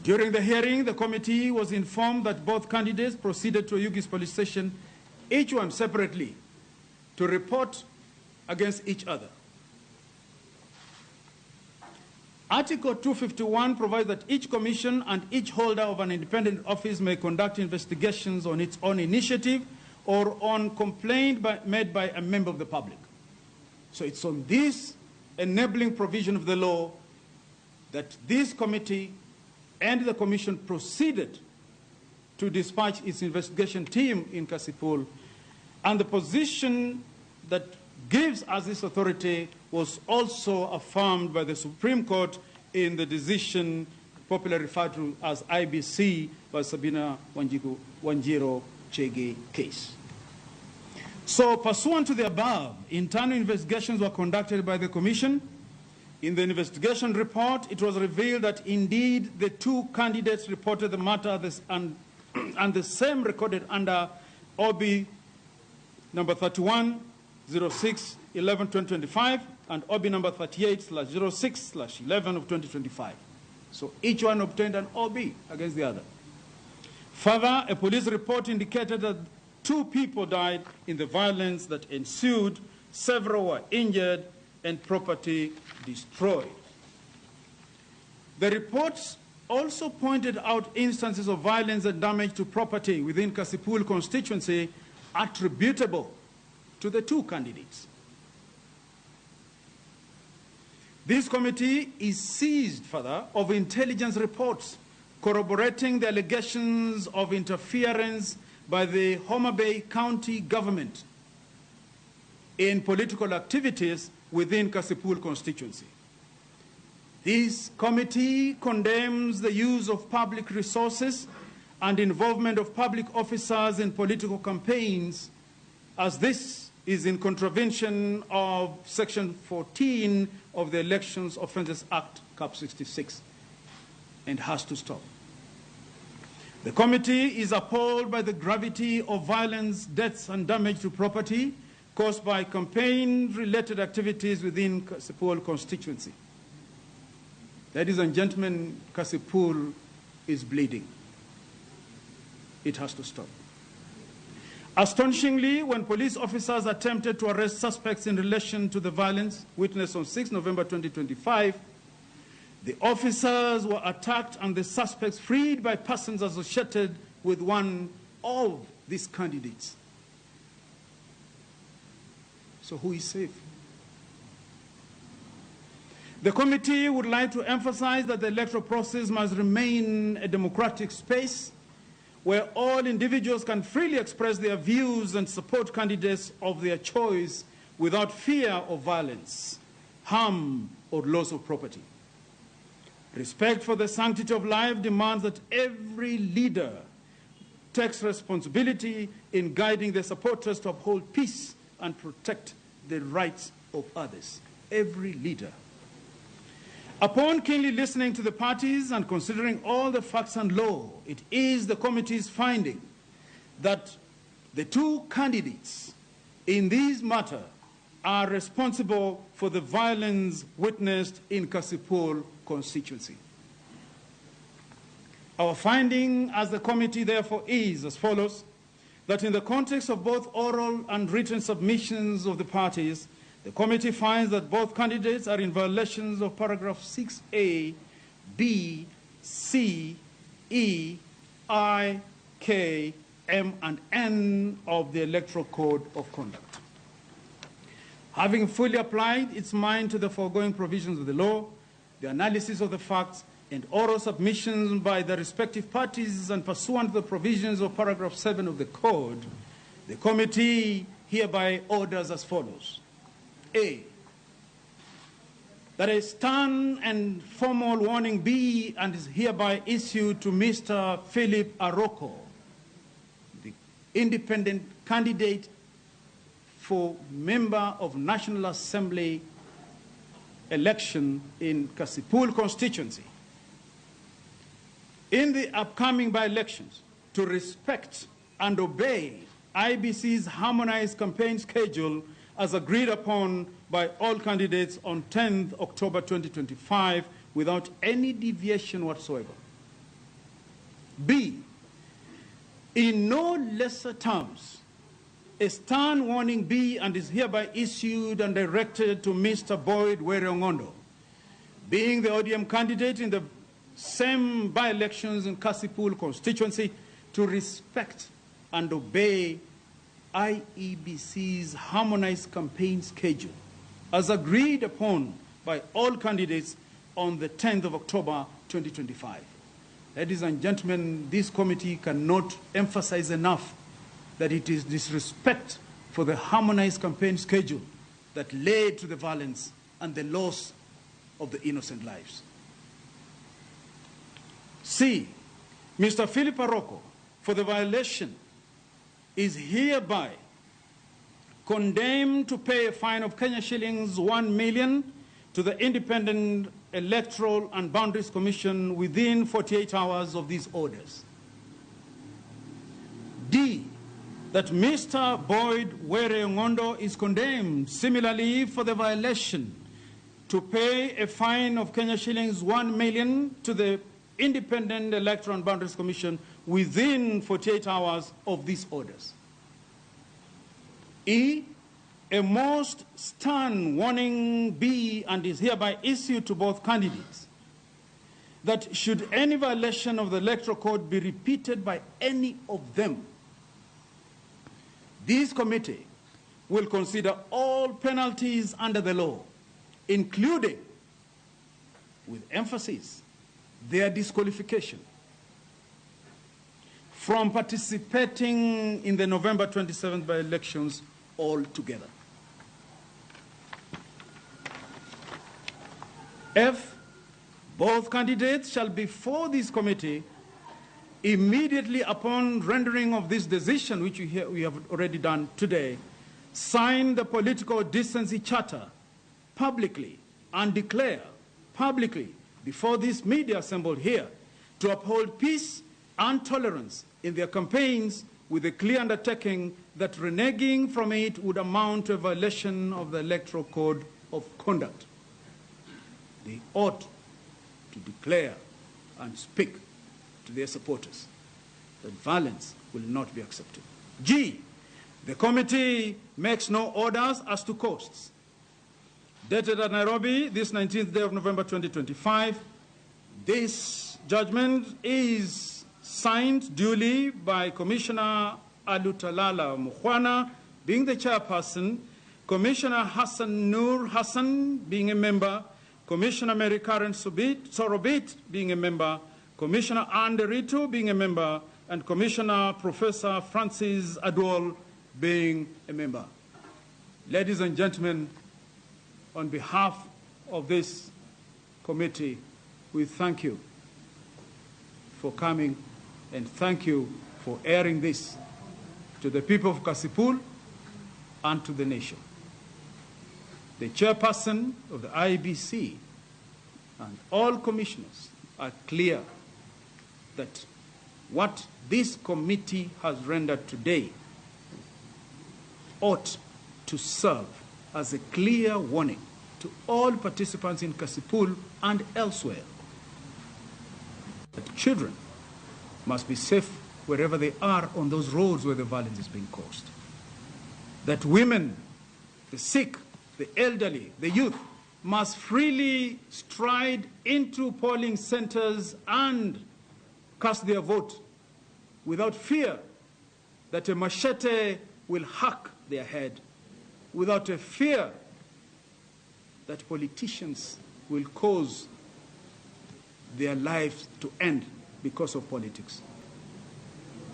S20: During the hearing, the committee was informed that both candidates proceeded to Oyugis police station, each one separately, to report against each other. Article 251 provides that each commission and each holder of an independent office may conduct investigations on its own initiative or on complaint made by a member of the public. So it's on this enabling provision of the law that this committee and the commission proceeded to dispatch its investigation team in Kasipul, and the position that gives us this authority was also affirmed by the Supreme Court in the decision popularly referred to as IBC by Sabina Wanjiru Chege case. So, pursuant to the above, internal investigations were conducted by the Commission. In the investigation report, it was revealed that indeed the two candidates reported the matter and the same recorded under OB number 31 06 11 2025 and OB number 38/06/11 of 2025. So each one obtained an OB against the other. Further, a police report indicated that 2 people died in the violence that ensued, several were injured, and property destroyed. The reports also pointed out instances of violence and damage to property within Kasipul constituency attributable to the two candidates. This committee is seized further of intelligence reports corroborating the allegations of interference by the Homa Bay County government in political activities within Kasipul constituency. This committee condemns the use of public resources and involvement of public officers in political campaigns, as this is in contravention of Section 14 of the Elections Offences Act, Cap 66, and has to stop. The committee is appalled by the gravity of violence, deaths, and damage to property caused by campaign-related activities within Kasipul constituency. Ladies and gentlemen, Kasipul is bleeding. It has to stop. Astonishingly, when police officers attempted to arrest suspects in relation to the violence witnessed on 6 November 2025, the officers were attacked and the suspects freed by persons associated with one of these candidates. So who is safe? The committee would like to emphasize that the electoral process must remain a democratic space where all individuals can freely express their views and support candidates of their choice without fear of violence, harm, or loss of property. Respect for the sanctity of life demands that every leader takes responsibility in guiding their supporters to uphold peace and protect the rights of others. Every leader. Upon keenly listening to the parties and considering all the facts and law, it is the committee's finding that the two candidates in this matter are responsible for the violence witnessed in Kasipul constituency. Our finding as the committee, therefore, is as follows, that in the context of both oral and written submissions of the parties, the committee finds that both candidates are in violations of paragraph 6A, B, C, E, I, K, M, and N of the Electoral Code of Conduct. Having fully applied its mind to the foregoing provisions of the law, the analysis of the facts, and oral submissions by the respective parties and pursuant to the provisions of paragraph 7 of the Code, the committee hereby orders as follows. A, that a stern and formal warning be and is hereby issued to Mr. Philip Aroko, the independent candidate for member of National Assembly election in Kasipul constituency, in the upcoming by-elections, to respect and obey IBC's harmonized campaign schedule as agreed upon by all candidates on 10th October 2025 without any deviation whatsoever. B, in no lesser terms, a stern warning be and is hereby issued and directed to Mr. Boyd Were Ong'ondo, being the ODM candidate in the same by-elections in Kasipul constituency, to respect and obey IEBC's harmonized campaign schedule as agreed upon by all candidates on the 10th of October 2025. Ladies and gentlemen, this committee cannot emphasize enough that it is disrespect for the harmonized campaign schedule that led to the violence and the loss of the innocent lives. C, Mr. Philip Aroko, for the violation, is hereby condemned to pay a fine of Kenya shillings 1 million to the Independent Electoral and Boundaries Commission within 48 hours of these orders. D, that Mr. Boyd Were Ong'ondo is condemned similarly for the violation to pay a fine of Kenya shillings 1 million to the Independent Electoral and Boundaries Commission within 48 hours of these orders. E, a most stern warning be and is hereby issued to both candidates that should any violation of the Electoral Code be repeated by any of them, this committee will consider all penalties under the law, including, with emphasis, their disqualification from participating in the November 27th by-elections altogether. F, both candidates shall before this committee immediately upon rendering of this decision, which we have already done today, sign the political decency charter publicly and declare publicly before this media assembled here to uphold peace and tolerance in their campaigns with a clear undertaking that reneging from it would amount to a violation of the Electoral Code of Conduct. They ought to declare and speak to their supporters that violence will not be accepted. G, the committee makes no orders as to costs. Dated at Nairobi, this 19th day of November 2025, this judgment is signed duly by Commissioner Alutalala Mukhwana, being the chairperson, Commissioner Hassan Nur Hassan, being a member, Commissioner Mary Karen Sorobit, being a member, Commissioner Anne Ritu, being a member, and Commissioner Professor Francis Adwol, being a member. Ladies and gentlemen, on behalf of this committee, we thank you for coming and thank you for airing this to the people of Kasipul and to the nation. The chairperson of the IEBC and all commissioners are clear that what this committee has rendered today ought to serve as a clear warning to all participants in Kasipul and elsewhere that children must be safe wherever they are on those roads where the violence is being caused, that women, the sick, the elderly, the youth must freely stride into polling centers and cast their vote without fear that a machete will hack their head, without a fear that politicians will cause their lives to end because of politics.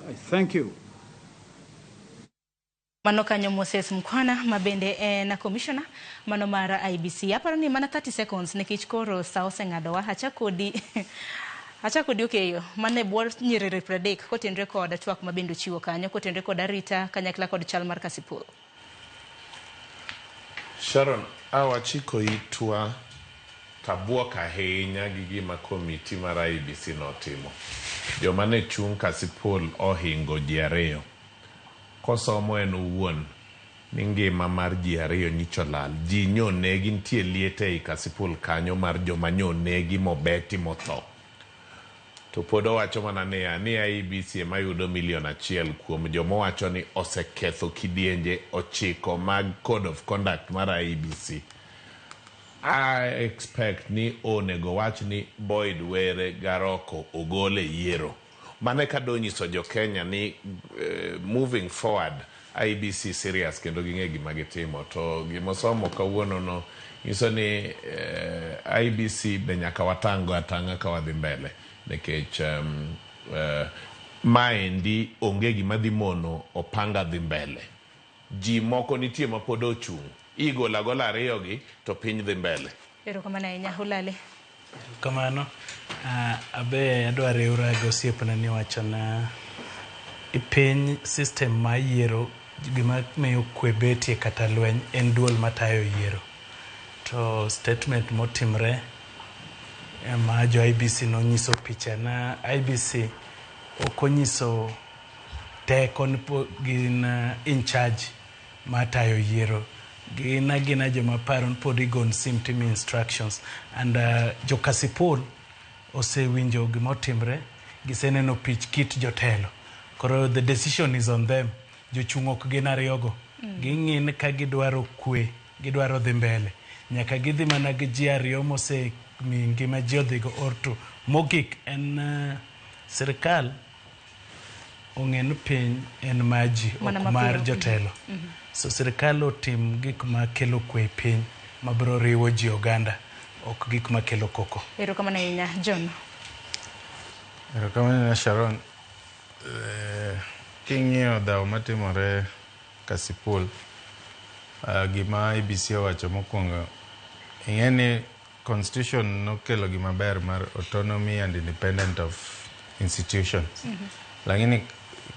S20: I thank you.
S1: Mano kanyo Moses Mkwana mabende en commissioner mano mar IEBC. Aparo ni mana 30 seconds nikech koro sa oseng'adowa. Achako di okeyo mane bwo nyiriri 30 kotenre kod twak mabende ochiwo kanyo kotenre kod arita kanyakla kod chal mar Kasipul.
S3: Sharon, awachiko itwa tabuok ahinya gi gima komiti mar IEBC notimo. Joma ne chung' Kasipul ohingo ji ariyo. Kosomo en owuon ni ngima mar ji ariyo nyicho lal. Ji nyonegi, nitie liete ei Kasipul kanyo mar joma nyonegi mobeti motho. To pod owacho mana niya ni IEBC ema yudo 1 million kuom joma wacho ni oseketho kidienje 9 mag Code of Conduct mar IEBC. I expect ni onego wach ni Boyd Were Garoko ogole yiero. Mane kadonyiso jo Kenya ni moving forward IEBC serious kendo ging'e gima gitimo. To gimosomo kawuono no nyiso ni IEBC be nyaka watang'go atang'a ka wadhi mbele. Nikech maendi onge gima dhi mono opanga dhi mbele. Ji moko nitie ma pod ochung'. Igolo agola ariyo gi to piny dhi mbele.
S1: Erokamano ahinya, Ulale.
S4: Kamano, abe adwa riwra gi osiepna ni wachona e piny system mar yiero gima miyo kwe betie kata lweny en duol matayo yiero. To statement motimre ma jo IEBC nonyiso picha na IEBC ok onyiso teko ni gin in charge matayo yiero. Gin agina joma paro ni pod igon sim timi instructions and jo Kasipul osewinjo gimotimre, giseneno pich kit jotelo. Koro the decision is on them. Jochung' ok gin ariyogo. Ging'i ni ka gidwaro kwe, gidwaro dhi mbele. Nyaka gidhi mana gi ji ariyo mose mi ngima ji odhigo or to. Mogik en sirikal ong'e ni piny en mar ji, ok mar jotelo. So sirikal otim gik makelo kwe e piny mabiro riwo ji oganda, ok gik makelo koko.
S1: Erokamano ahinya, John.
S2: Erokamano ahinya, Sharon. King'iyo dhaw matimore Kasipul, gima IEBC owacho mokwongo, ing'e ni constitution nokelo gima ber mar autonomy and independent of institutions. Lakini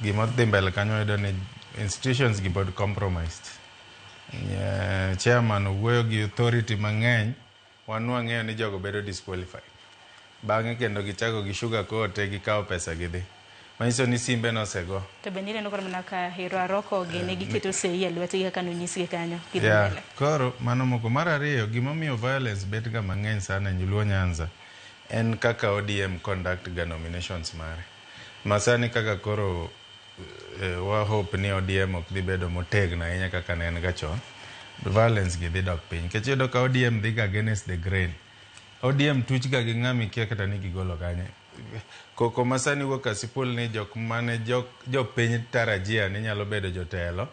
S2: gima dhi mbele kanyo yudo ni institutions gi pod compromised. Chairman owuoyo gi authority mang'eny, wan wang'eyo ni jogo bedo disqualified. Bang'e kendo gichako gi sugar coat gikawo pesa gidhi. Manyiso ni simbe nosego.
S1: To bende ineno koro mana ka Hero Aroko gini giketo sei e lwetgi kaka nonyisgi kanyo. Gidhi mbele.
S2: Koro mano moko. Mar ariyo, gimomiyo violence bet ga mang'eny sana e Luo Nyanza en kaka ODM conduct ga nominations mare. Masani kaka koro wa hope ni ODM ok dhi bedo motegno ahinya kaka ne en ga chon. Violence gi dhi dok piny. Nikech iyudo ka ODM dhi ga against the grain. ODM tuch ga gi ng'ama ikia kata ni gigolo kanye. Koko masani wuok Kasipul ni jok mane jopiny tarajia ni nyalo bedo jotelo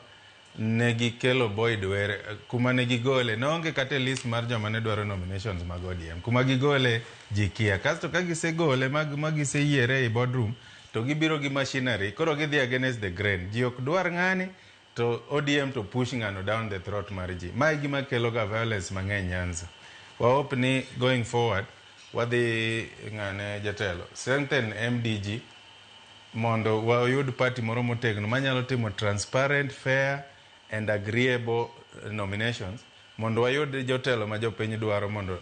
S2: ne gikelo Boyd Were kuma ne gigole ne onge kata e list mar joma ne dwaro nominations mag ODM. Kuma gigole ji kia. Kasto ka gisegole ma giseyiere ei boardroom to gibiro gi machinery koro gidhi against the grain. Ji ok dwar ng'ani to ODM to push ng'ano down the throat mar ji. Mae e gima kelo ga violence mang'eny Nyanza. Wa hope ni going forward wadhi ng'ane jatelo strengthen MDG mondo wayud party moro motegno manyalo timo transparent, fair and agreeable nominations mondo wayud jotelo ma jopiny dwaro mondo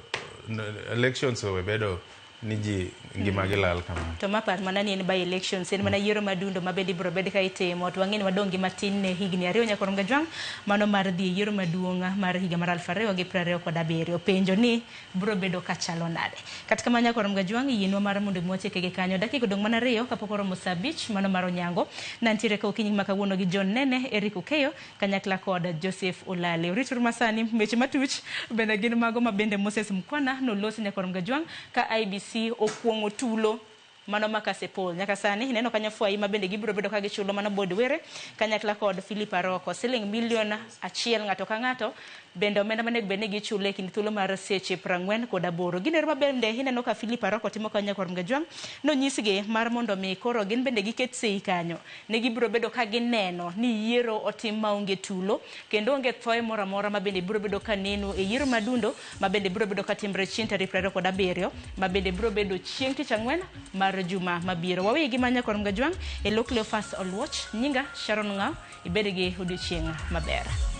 S2: elections owe bedo ni ji ngima gi lal kamano.
S1: To ma par mana ni en by elections, en mana yiero madundo ma bende ibiro bed ka itimo to wang'e ni wadong' gi matin ne higni 2 nyaka Romga Jwang' mano mar dhi e yiero maduong' mar higa mar 2027. Penjo ni biro bedo kachalo nade. Kata kamano nyaka Romga Jwang' yienwa mar mondo mi watieke gi kanyo. Dakika odong' mana 2 kapok oromo saa 5 mano mar onyango. Nantiere ka okinyi ma kawuono gi John Nene, Eric Okeyo kanyakla kod Joseph Olale. Orituru masani weche matuch bende gin mago ma bende Moses Mkwana nolosi nyaka Romga Jwang' ka IEBC okuong'o tulo mano ma Kasipul. Nyaka sani ineno kanyo fwai ma bende gibiro bedo ka gichulo mano Boyd Were kanyakla kod Philip Aroko siling milion 1 ng'ato ka ng'ato bende omenda manego bed ni gichulo e kind thuolo mar seche 48. Gino ma bende ineno ka Philip Aroko timo kanyo nyaka Romga Jwang' nonyisgi mar mondo mi koro gin bende giket sei kanyo. Ne gibiro bedo ka gineno ni yiero otim maonge tulo kendo onge thoe moro amora ma bende biro bedo ka neno e yiero madundo ma bende biro bedo ka timre chieng' tarik 27 ma bende biro bedo chieng' tich ang'wen mar juma mabiro. Waweyi gi manya kod Romga Jwang' e lo Cleophas Oluoch. Nyinga Sharon Ng'aw, ibed gi odiochieng' maber.